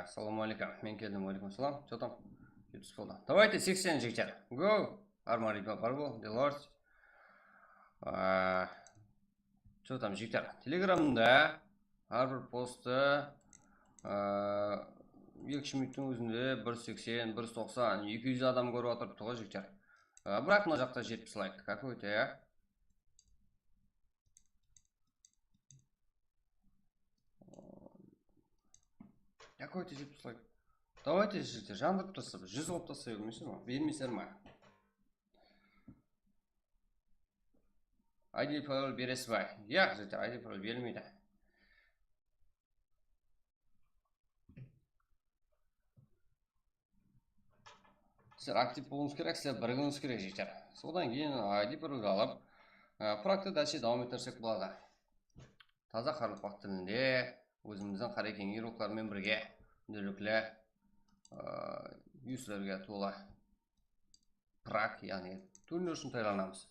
Assalawma áleykum. Men keldim. Wa áleykum assalam. Что там? Jetpis boldı. Давайте seksen, jigitler. Go. Arma, Riba, bar bol. Delors. Aa, Что там, jigitler? Telegramda hár bir posttı, aa, eki-úsh minuttıń ózinde bir seksen, bir toqsan, eki júz adam kórip atırıptı ǵoy, jigitler. Aa, biraq mına jaqta jetpis layk. Какой-то, ya. Какой-то jetpis layk. Давайте, jigitler, jandırıp taslap, júz qılıp taslay bermeysizler ma? Bermeysizler ma? I D parol beresiz ba? Yaq, jigitler, I D parol berilmeydi. Sizler aktiv bolıwıńız kerek, sizler birigiwińiz kerek, jigitler. Sodan keyin I D paroldi alıp, e, praktı dálshe dawam ettirsek boladı. Taza qaraqalpaq tilinde, ózimizdiń Qarekeń iyroqları menen birge, kúndelikli, e, yuslerge tola. Prak, yaǵnıy turnir ushın tayarlanamız.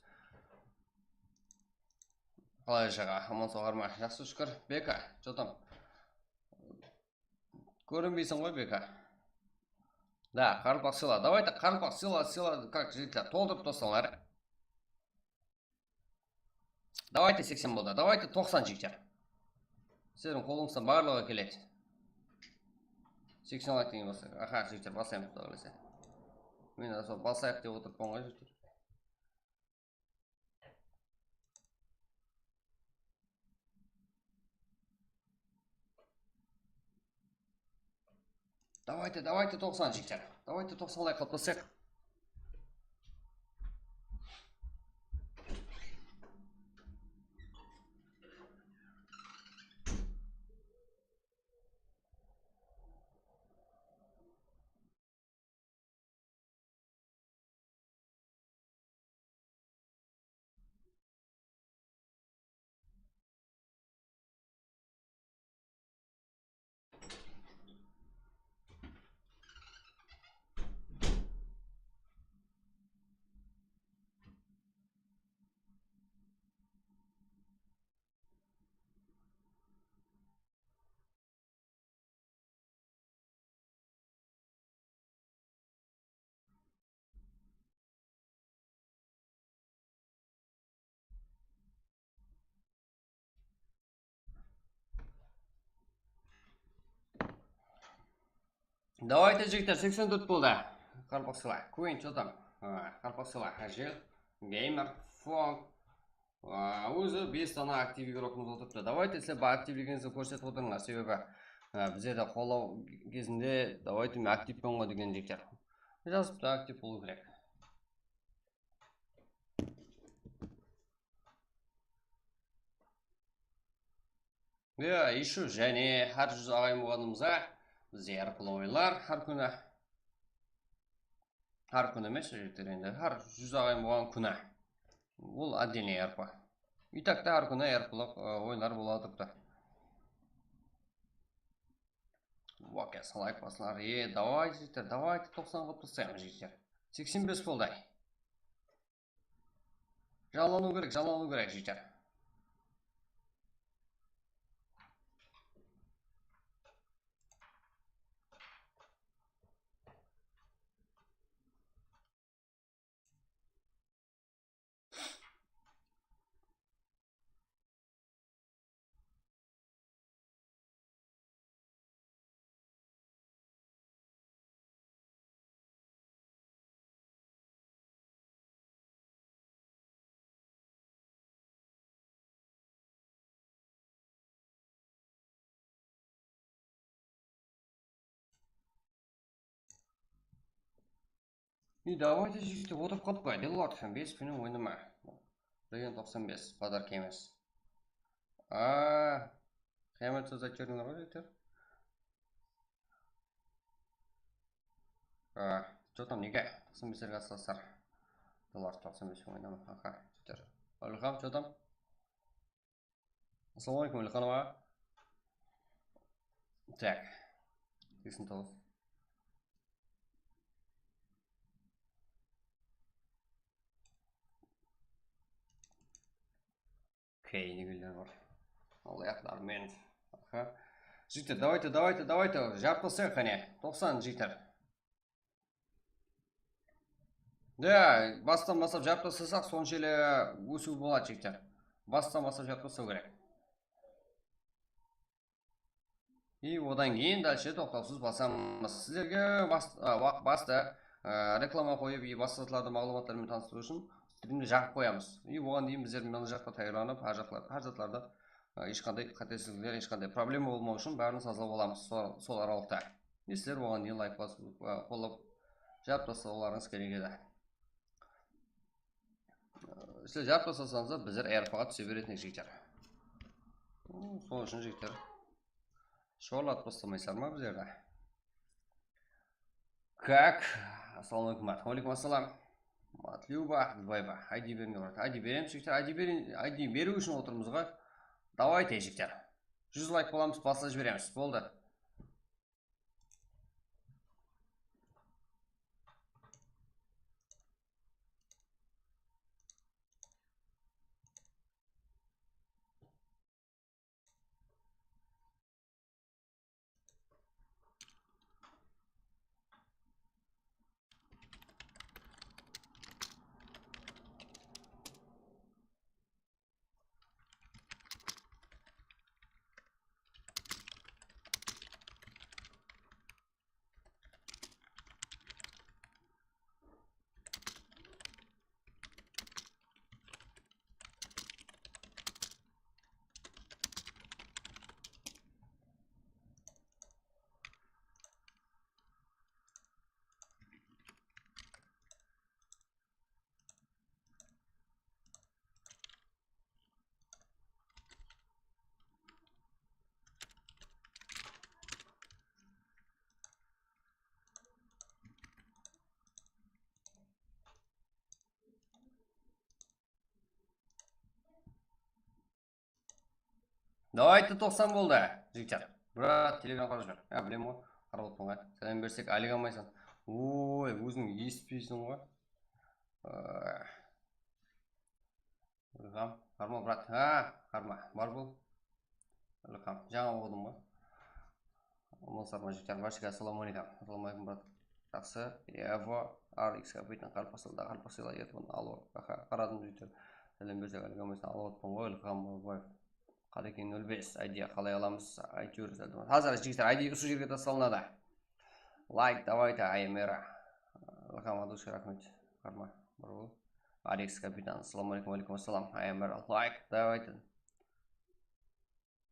Qalay, aǵa, aman soǵar ma? Jaqsı, shúkir. Beka, что там? Kórinbeyseń ǵoy, Beka. Da, qaraqalpaq sıyla. Давайте, qaraqalpaq sıyla, sıyla, как, jigitler, toltırıp toslańlar. Давайте seksen boldı. Давайте toqsan, jigitler. Sizlerdiń qolıńızdan barlıǵı keledi. Seksen layk degen baslayıq. Aha, jigitler, baslaymız, Quday qálese. Men de sol baslayıq dep otırıppan ǵoy, jigitler. Давайте, давайте, toqsan, jigitler. Давайте, toqsan layk qılıp taslıq. Давайте, jigitler, seksen tórt boldı. Qarpaq Sila, Queen, что там? A, Qarpaq Sila, Ájel, Gamer, Fong. A, ózi bes dana aktiv igrokımız otırıptı. Давайте, sizler aktivligińizdi kórsetip otırıńlar, sebebi, a, bizlerdi qollaw gezinde, давайте, men aktivpen ǵoy degen jigitler. Jazıptı, aktiv bolıw kerek. Ya, еще jáne hár júz aǵayin bolǵanımızǵa bizde yarpılı oyınlar hár kúni. Hár kúni emes, jigitler, endi hár júz aǵayin bolǵan kúni. Ol отдельный yarpı. И так ta hár kúni yarpılıq, ı, oyınlar bola turıptı. Wake, layk baslar. E, давайте, jigitler, давайте, toqsan qılıp taslaymız, jigitler. Seksen bes boldı. Janlanıw kerek, janlanıw kerek, jigitler. И давайте, jigitler, otırıp qalıp qoyayıq. Endi olar toqsan bes penen oynama. Regen toqsan bes, podarka emes. A, qıyamet sóz aytıp júrińler ǵoy, jigitler. A, что там, nege? Toqsan beslerge atlasar. Dollar toqsan bes oynama. Aha, jigitler. Ilham, что там? Assalawma aleykum, Ilxanova. Так. Seksen toǵız. Okey, negeler bar? Al, yaqlar men. Aha. Jigitler, давайте, давайте, давайте. Jarıp taslayıq, qáne. Toqsan, jigitler. Ya, bastan baslap jarıp taslasaq, sonshelli ósiw boladı, jigitler. Bastan baslap jarıp taslaw kerek. И odan keyin dálshe toqtawsız basamız. Sizlerge bas-, a, waq-, basta, a, reklama qoyıp, и basqa zatlardı maǵlıwmatlar menen tanıstırıw ushın strimdi jaǵıp qoyamız. И oǵan deyin bizler mına jaqta tayarlanıp, hár jaqlar-, hár zatlardı, a, hesh qanday qátesizlikler, hesh qanday problema bolmaw ushın bárin sazlap alamız sol, sol aralıqta. И sizler oǵan deyin layk basıp, a, qollap, jarıp taslawlarıńız kerek edi. Sizler jarıp taslasańızlar, bizler R P ǵa túse beretin edik, jigitler. Sol ushın, jigitler, shorlatıp taslamaysızlar ma bizlerdi? Kak, assalawma aleykum, Mat. Wa aleykum assalam. Matlyuba Abdulbaeva. I D berińler, brat. I D beremiz, jigitler. I D berin-, I D beriw ushın otırmız ǵoy. Давайте, jigitler. Júz layk bolamız, baslap jiberemiz. Boldı. Давайте, toqsan boldı, jigitler. Brat, Telegram qarap jiber. Ya, bilem ǵoy, qarap otırman ǵoy. Sálem bersek, áleg almaysań. Oy, óziń esitpeyseń ǵoy. Ilham, harma, brat. Ha, harma, bar bol. Ilham, jańa oqıdım ǵoy. Aman sar ma, jigitler, bárshege assalamu aleykum. Assalamu aleykum, brat. Jaqsı. Evo, R X kapitan, qarpasılda, qarpasıla, etman, alo. Aha, qaradım, jigitler. Sálem bersek, áleg almaysań, alıp otpan ǵoy, Ilham Boybaev. Qadeken nol bes, I D qalay alamız? Áytewir, házir, jigitler, I D usı jerge taslanadı. Layk, davayte, Ayamera. Ilham, от души raxmet. Harma, bar bol. Alex kapitan, assalamu aleykum, aleykum assalam. Ayamera, layk, davayte.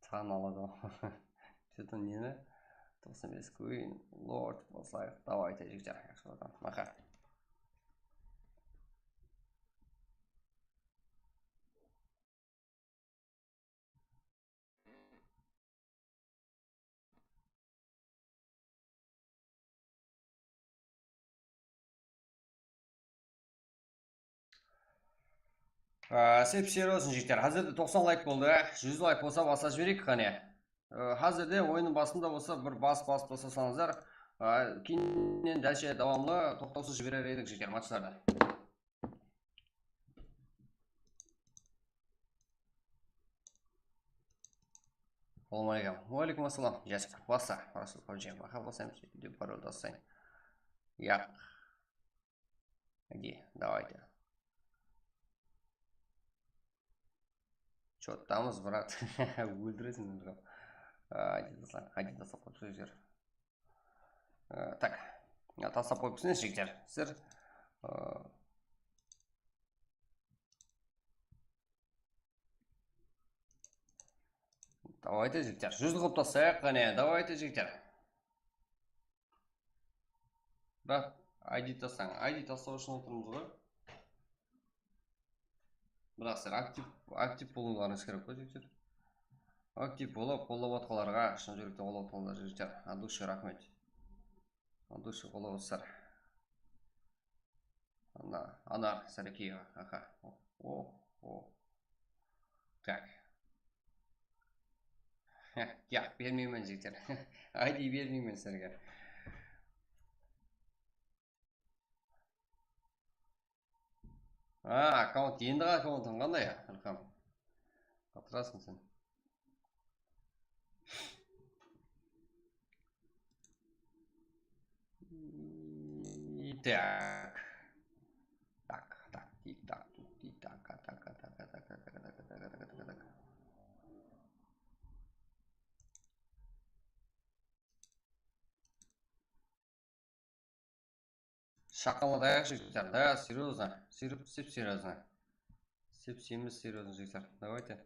Tan aladı. Что-то neni? Toqsan bes Queen, Lord, baslayıq. Davayte, jigitler. Yaqshı boldı. Maxa. Á, sep seryoznıy, jigitler. Házirde toqsan layk boldı. Júz layk bolsa, baslap jibereyik, qáne. Á, házirde oyınnıń basında bolsa bir bas, bas, baslasańızlar, á, keyinnen dálshe dawamlı, toqtawsız jiberer edik, jigitler, matchlardı. Assalamu aleykum. Wa aleykum assalam. Jasir, bassa. Rasul Xojaev. Aha, basayın, dep parol taslayın. Yaq. Иди, давайте. Чё-то tamız, brat. Óltireseń meni. Aydı tasla, aydı tasla qoyıp júr. Á, tak. Ya, taslap qoyıp ketseniz, jigitler. Sizler, á, Davayte, jigitler. Júz qılıp taslayıq, qáne. Davayte, jigitler. Brat, I D taslań. I D taslaw ushın otırmız ǵoy. Biraq sizler aktiv, aktiv bolıwlarıńız kerek ǵoy, jigitler. Aktiv bolıp, qollap atqanlarǵa, shın júrekten qollap atqanlarǵa, jigitler, от души raxmet. От души qollap atırsızlar. Ana, Anar Sarakiyeva, aha. O, o, o. Tak. Yaq, bermeymen, jigitler. I D bermeymen sizlerge. A, akkaunt, endi akkauntıń qanday, Ilham? Qatırasıń sen. И так. Так, так, тик-так, тук, тик-так, а, так, а, так, а, так, а, так, а, так, а, так, а, так, а, так, а, так, а, так. Shaqalatayıq, jigitler, да, серьёзно, sep-seryoznıy. Sep-semiz seryoznıy, jigitler, давайте.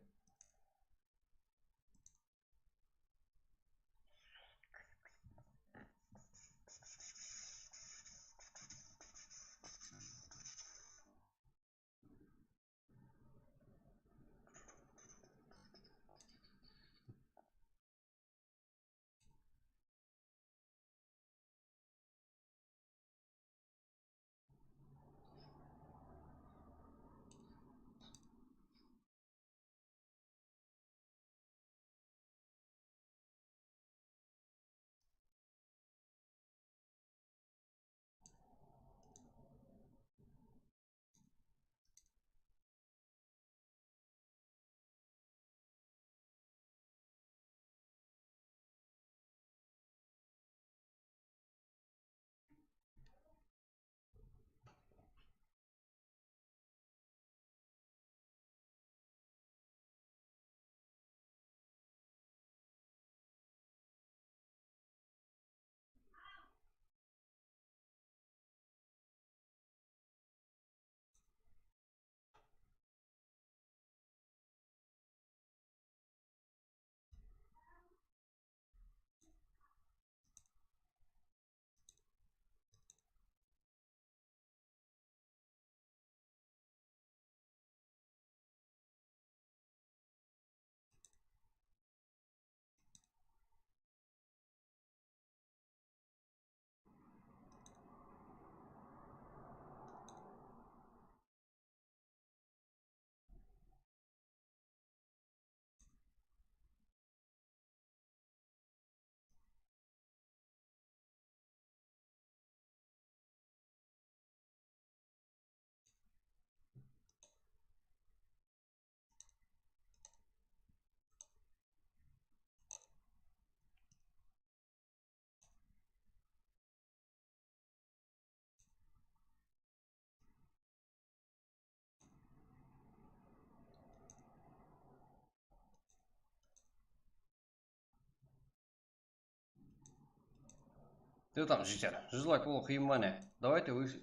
Что там, jigitler? Júz layk bolıw qıyın ba ne? Давайте uy-,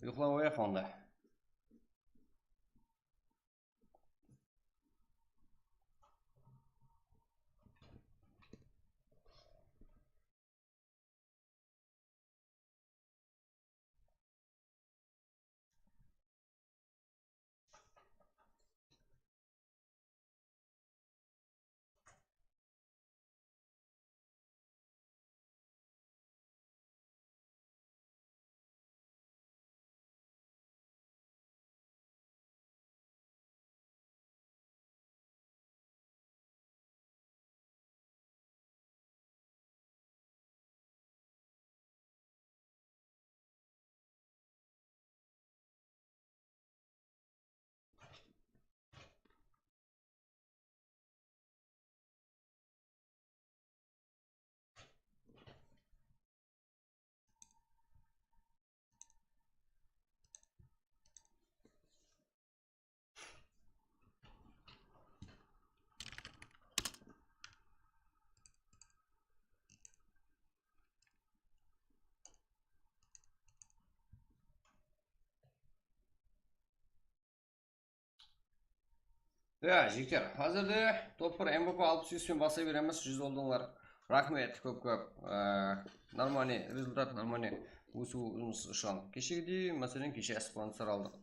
uyıqlap qoyayıq onda. Ya, jigitler, házirde top bir M V P alpıs úsh penen baslay beremiz, júz boldıńlar. Raxmet, kóp-kóp. Ee, нормальный rezultat, нормальный ósiwimiz ushın. Keshegidey, máselen, keshe sponsor aldıq.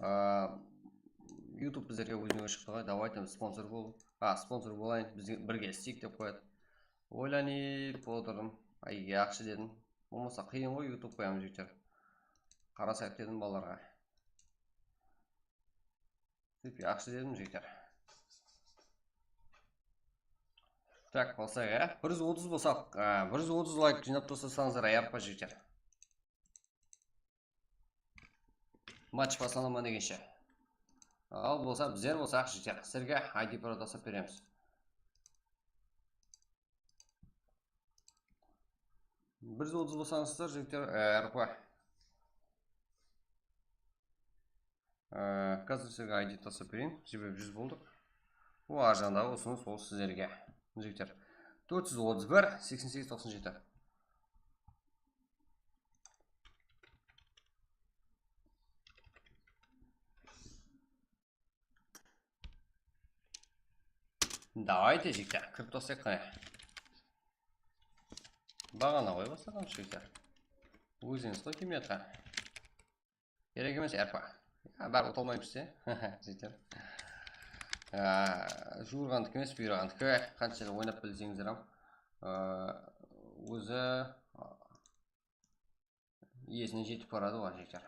Ee, YouTube bizlerge ózine shıqtı ǵoy, давайте sponsor bol. A, sponsor bolayın, biz birge isleyik dep qoyadı. Oylanıp otırdım. Ay, yaqshı dedim. Bolmasa qıyın ǵoy, YouTube qoyamız, jigitler. Qarasayıq dedim balalarǵa. Dep yaqshı dedim, jigitler. Tak, bolsaq, ya. Bir júz otız bolsaq, a, bir júz otız layk jıynap taslasańızlar, ayarıq pa, jigitler? Match baslanaman degenshe. Al bolsa, bizler bolsaq, jigitler, sizlerge I D para taslap beremiz. Bir júz otız bolsańızlar, jigitler, e, ayarıq pa. Ee, házir sizlerge I D taslap bereyin. Sebebi júz boldıq. O, arjandaǵı usınıs ol sizlerge. Jigitler. Tórt júz otız bir, seksen segiz, toqsan jeti. Давайте, jigitler, kirip taslayıq qáne. Baǵana qoy baslaǵan, jigitler. Ózińiz ǵoy, kemeta. Kerek emes, ayarıq pa. Ya, báribir uta almaymız ya. Jigitler. Aa, juwırǵandiki emes, buyırǵandiki. Qansha oynap bilseńizler hám, aa, ózi, aa, iyesine jetip baradı ǵoy, jigitler.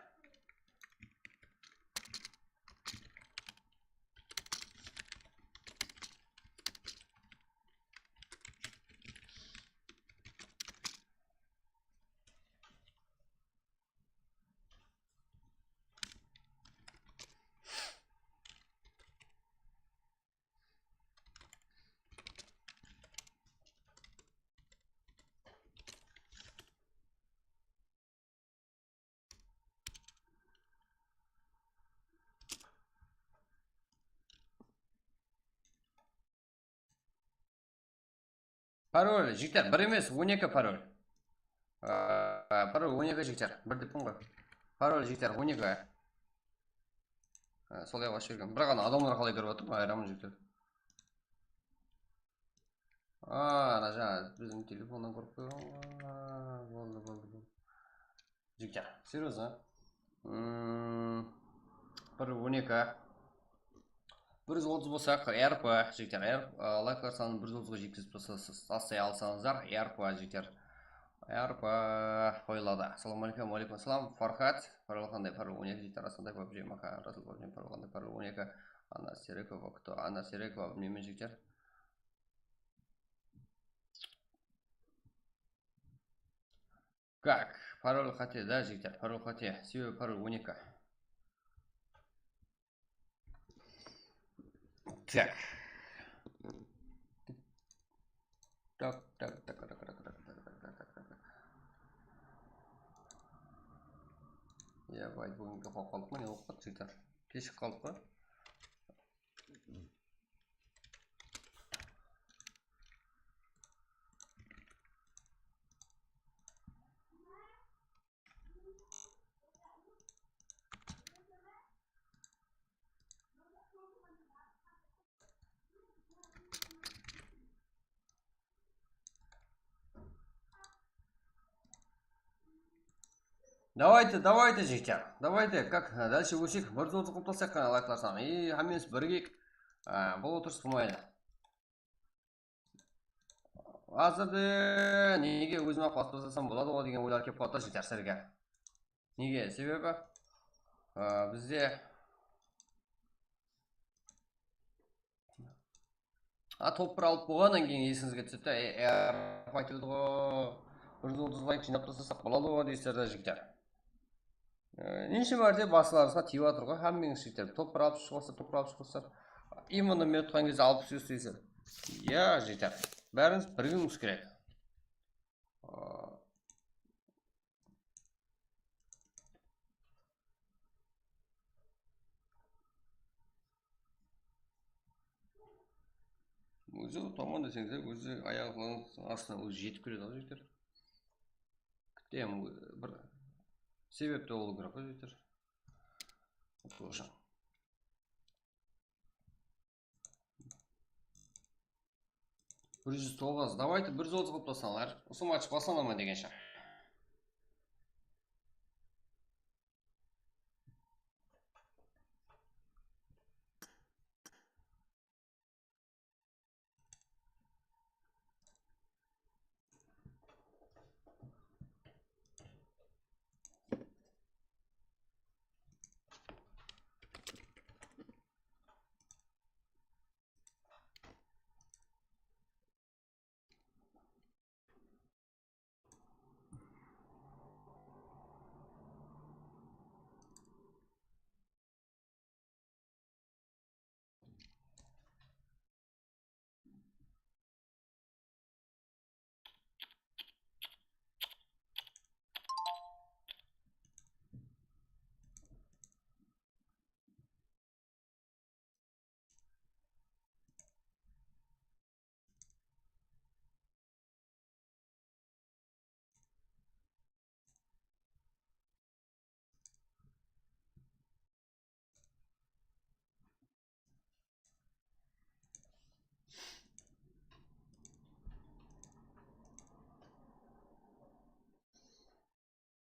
Parol, jigitler, bir emes, on eki parol. Aa, parol on eki, jigitler, bir deppiń ǵoy. Parol, jigitler, on eki. Ha, solay qılıp bergen. Bir ǵana adamlar qalay kirip atır, ayıramın, jigitler. Aa, ana jańa biziń telefonnan kórip qoyǵan. Aa, boldı, boldı, boldı. Jigitler, серьёзно. Mm, bir on eki. Bir júz otız bolsaq, R P, jigitler, R P, a, layklar sanın bir júz otızǵa jetkizip tasa-, taslay alsańızlar, R P, jigitler. R P qoyıladı. Assalamu aleykum. Wa aleykum assalam. Farhat, parol qanday? Parol on eki, jigitler, Aslanday, pabji, Maka, Rasul, pabji, parol qanday? Parol on eki. Anna Serekova, кто? Anna Serekova, bilmeymen, jigitler. Как? Parol qáte da, jigitler, parol qáte. Sebebi parol on eki. Так. Так, так, так. Ya, bay, búgingi qolqalıqpa ne bolıp qaldı, jigitler? Keshigip qaldıq pa? Давайте, давайте, жigitler. Давайте, как, а, дальше ótsek, bir zor qılıp taslayıq, qáne, layklarsam. И hámmemiz birigeyik. A, bul otırıs qılmaydı. Házirde nege ózim-aq baslasam boladı ǵoy degen oylar kelip qaladı da, jigitler, sizlerge. Nege? Sebebi, a, bizde A, top bir alıp bolǵannan keyin esińizge túsedi, e, e, aytıldı ǵo, bir juldız layk jıynap taslasaq boladı ǵo deysizler da, jigitler. E, neshe márte baslarıńızǵa tiyip atır ǵo, hámmeńiz, jigitler. Top bir alıp shıǵasızlar, top bir alıp shıǵasızlar. Именно men utqan kezde alıp túsesiz deysizler. Ya, jigitler, bárińiz birigewimiz kerek. A, Ózi utaman deseńizler, ózi ayaqlarıńız astına ózi jetip keledi ǵoy, jigitler. Kútemiz, bir sebepte bolıw kerek ǵoy, jigitler. Тоже. Bir júz toǵız. Давайте, bir júz otız qılıp taslańlar. Usı match baslana ma degenshe.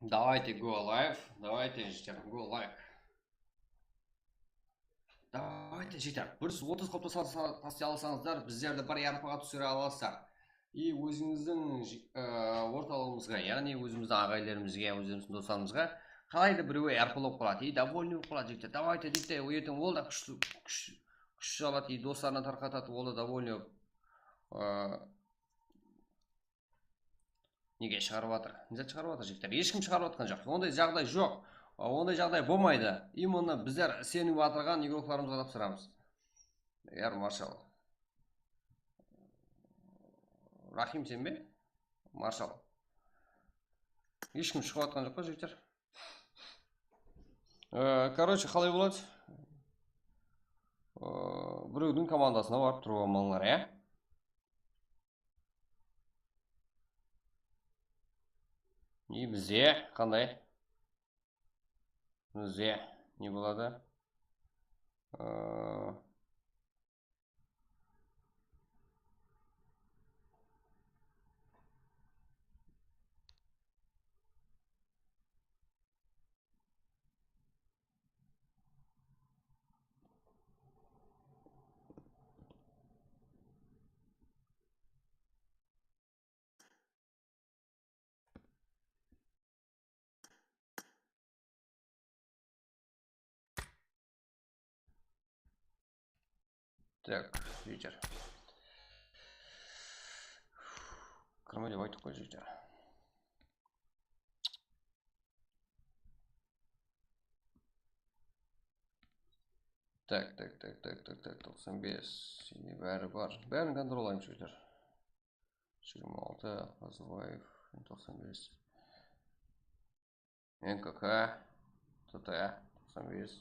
Давайте, go live. Давайте, jigitler, go live. Давайте, jigitler, bir júz otız qılıp tasa-, taslay alsańızlar, bizlerdi bir R P ǵa túsire alasızlar. И ózińizdiń ji-, e, ortalıǵımızǵa, yaǵnıy ózimizdiń aǵayinlerimizge, ózimizdiń doslarımızǵa qalay da birewi R P bolıp qaladı. И довольный bolıp qaladı, jigitler. Давайте, jigitler, erteń ol da kúshli, kúsh, kúsh aladı. И doslarına tarqatadı, ol da довольный bolıp. E, Nege shıǵarıp atır? Ne zat shıǵarıp atır, jigitler? Hesh kim shıǵarıp atqan joq. Onday jaǵday joq. A, onday jaǵday bolmaydı. Именно bizler isenip atırǵan igroklarımızǵa tapsıramız. Eger Marshall. Rahim sen be? Marshall. Hesh kim shıǵıp atqan joq pa, jigitler? E, короче, qalay boladı? E, birewdiń komandasına barıp turıp almańlar, ya? И bizde qanday? Bizde ne boladı? Ee, Так, jigitler. Kirme dep ayttıq ǵoy, jigitler. Tak, tak, tak, tak, tak, tak, toqsan bes. Bári bar. Bárin kontrol alayın, jigitler. Jigirma altı, Qazılbaev, toqsan bes. N K K, T T, toqsan bes.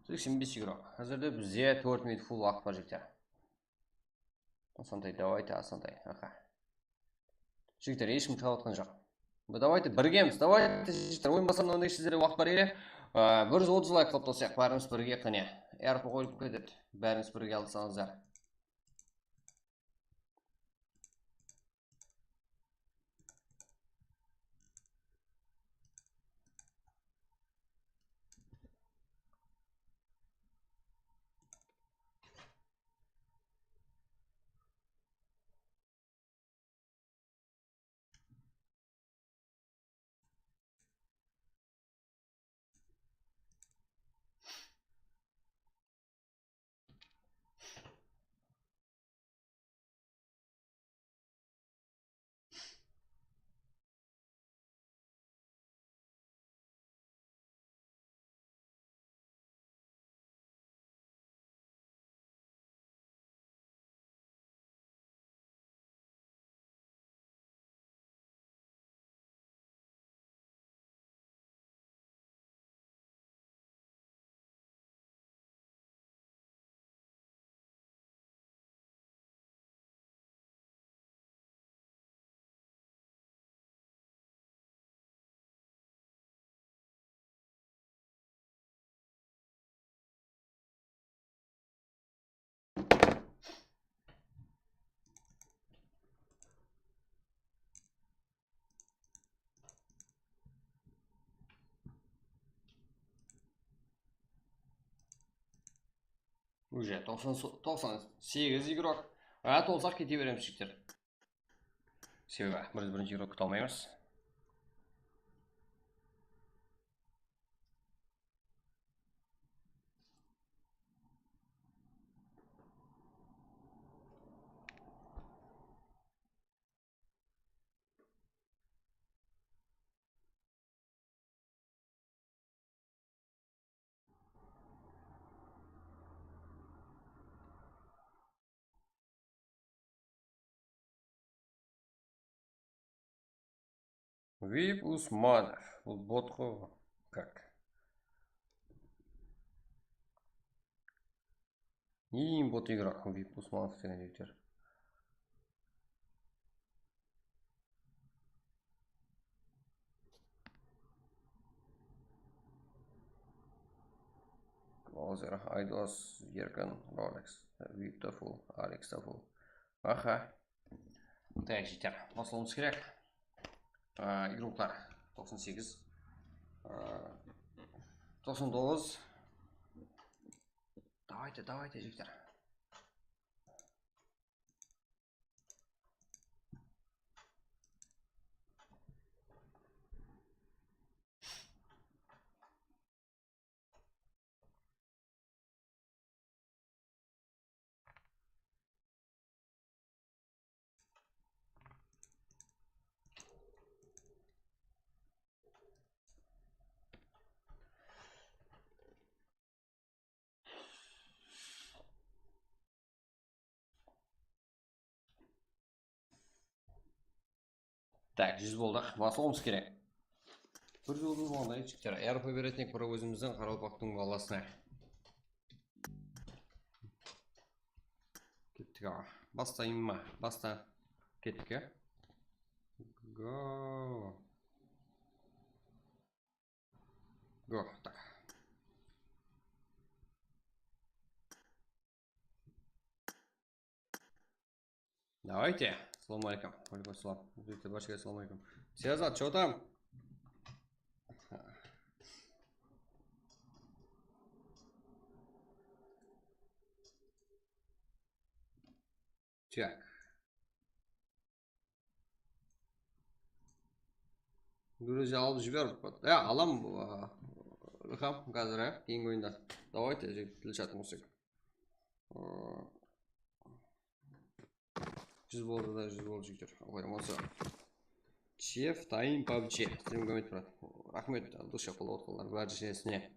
Seksen bes igrok. Házirde bizde tórt minut full waqıt bar, jigitler. Asantay, давайте, Asantay. Aha. Jigitler, hesh kim shıǵıp atqan joq. Давайте, birgemiz. Давайте, jigitler, oyın baslanǵannan sizlerge waqıt bar ere. Aa, bir júz otız layk qılıp taslayıq, bárimiz birge, qáne. R P qoyılıp ketedi. Bárińiz birge alsańızlar. Уже toqsan, toqsan segiz igrok. A, tolsaq kete beremiz, jigitler. Sebebi bir, birinshi igrok kute almaymız. Vip Usmanov. Bul bot ǵo. Как? Eń bot igrok Vip Usmanov degen jigitler. Hozir Aydos, Erkin, Rolex, Vip ta full, Alex ta full. Aha. Tak, jigitler, baslawımız kerek. Aa, igroklar toqsan segiz. Aa, toqsan toǵız. Давайте, давайте, jigitler. Tak, júz boldıq. Baslawımız kerek. Bir juldız bolǵanda jigitler, R P beretin, bir ózimizdiń Qaraqalpaqtıń balasına. Kettik, aǵa. Baslayın ma? Basta. Kettik, ya. Go. Go. Tak. Давайте. Ассаламу алейкум. Алейкум ассалам. Жігіттер, баршаға ассаламу алейкум. Сиязат, чё там? Так. Gruziya alıp jiber. Ya, alam, a, Ilham, házir, ya, keyingi oyında. Давайте, jigit, til chatıń ursayıq. A, júz boldı da, júz boldı, jigitler. Oqıy bolsa. Chef Taim pabji. Sizlerge kómekte brat. Raxmet, dusha qolawatqanlar bárshesine.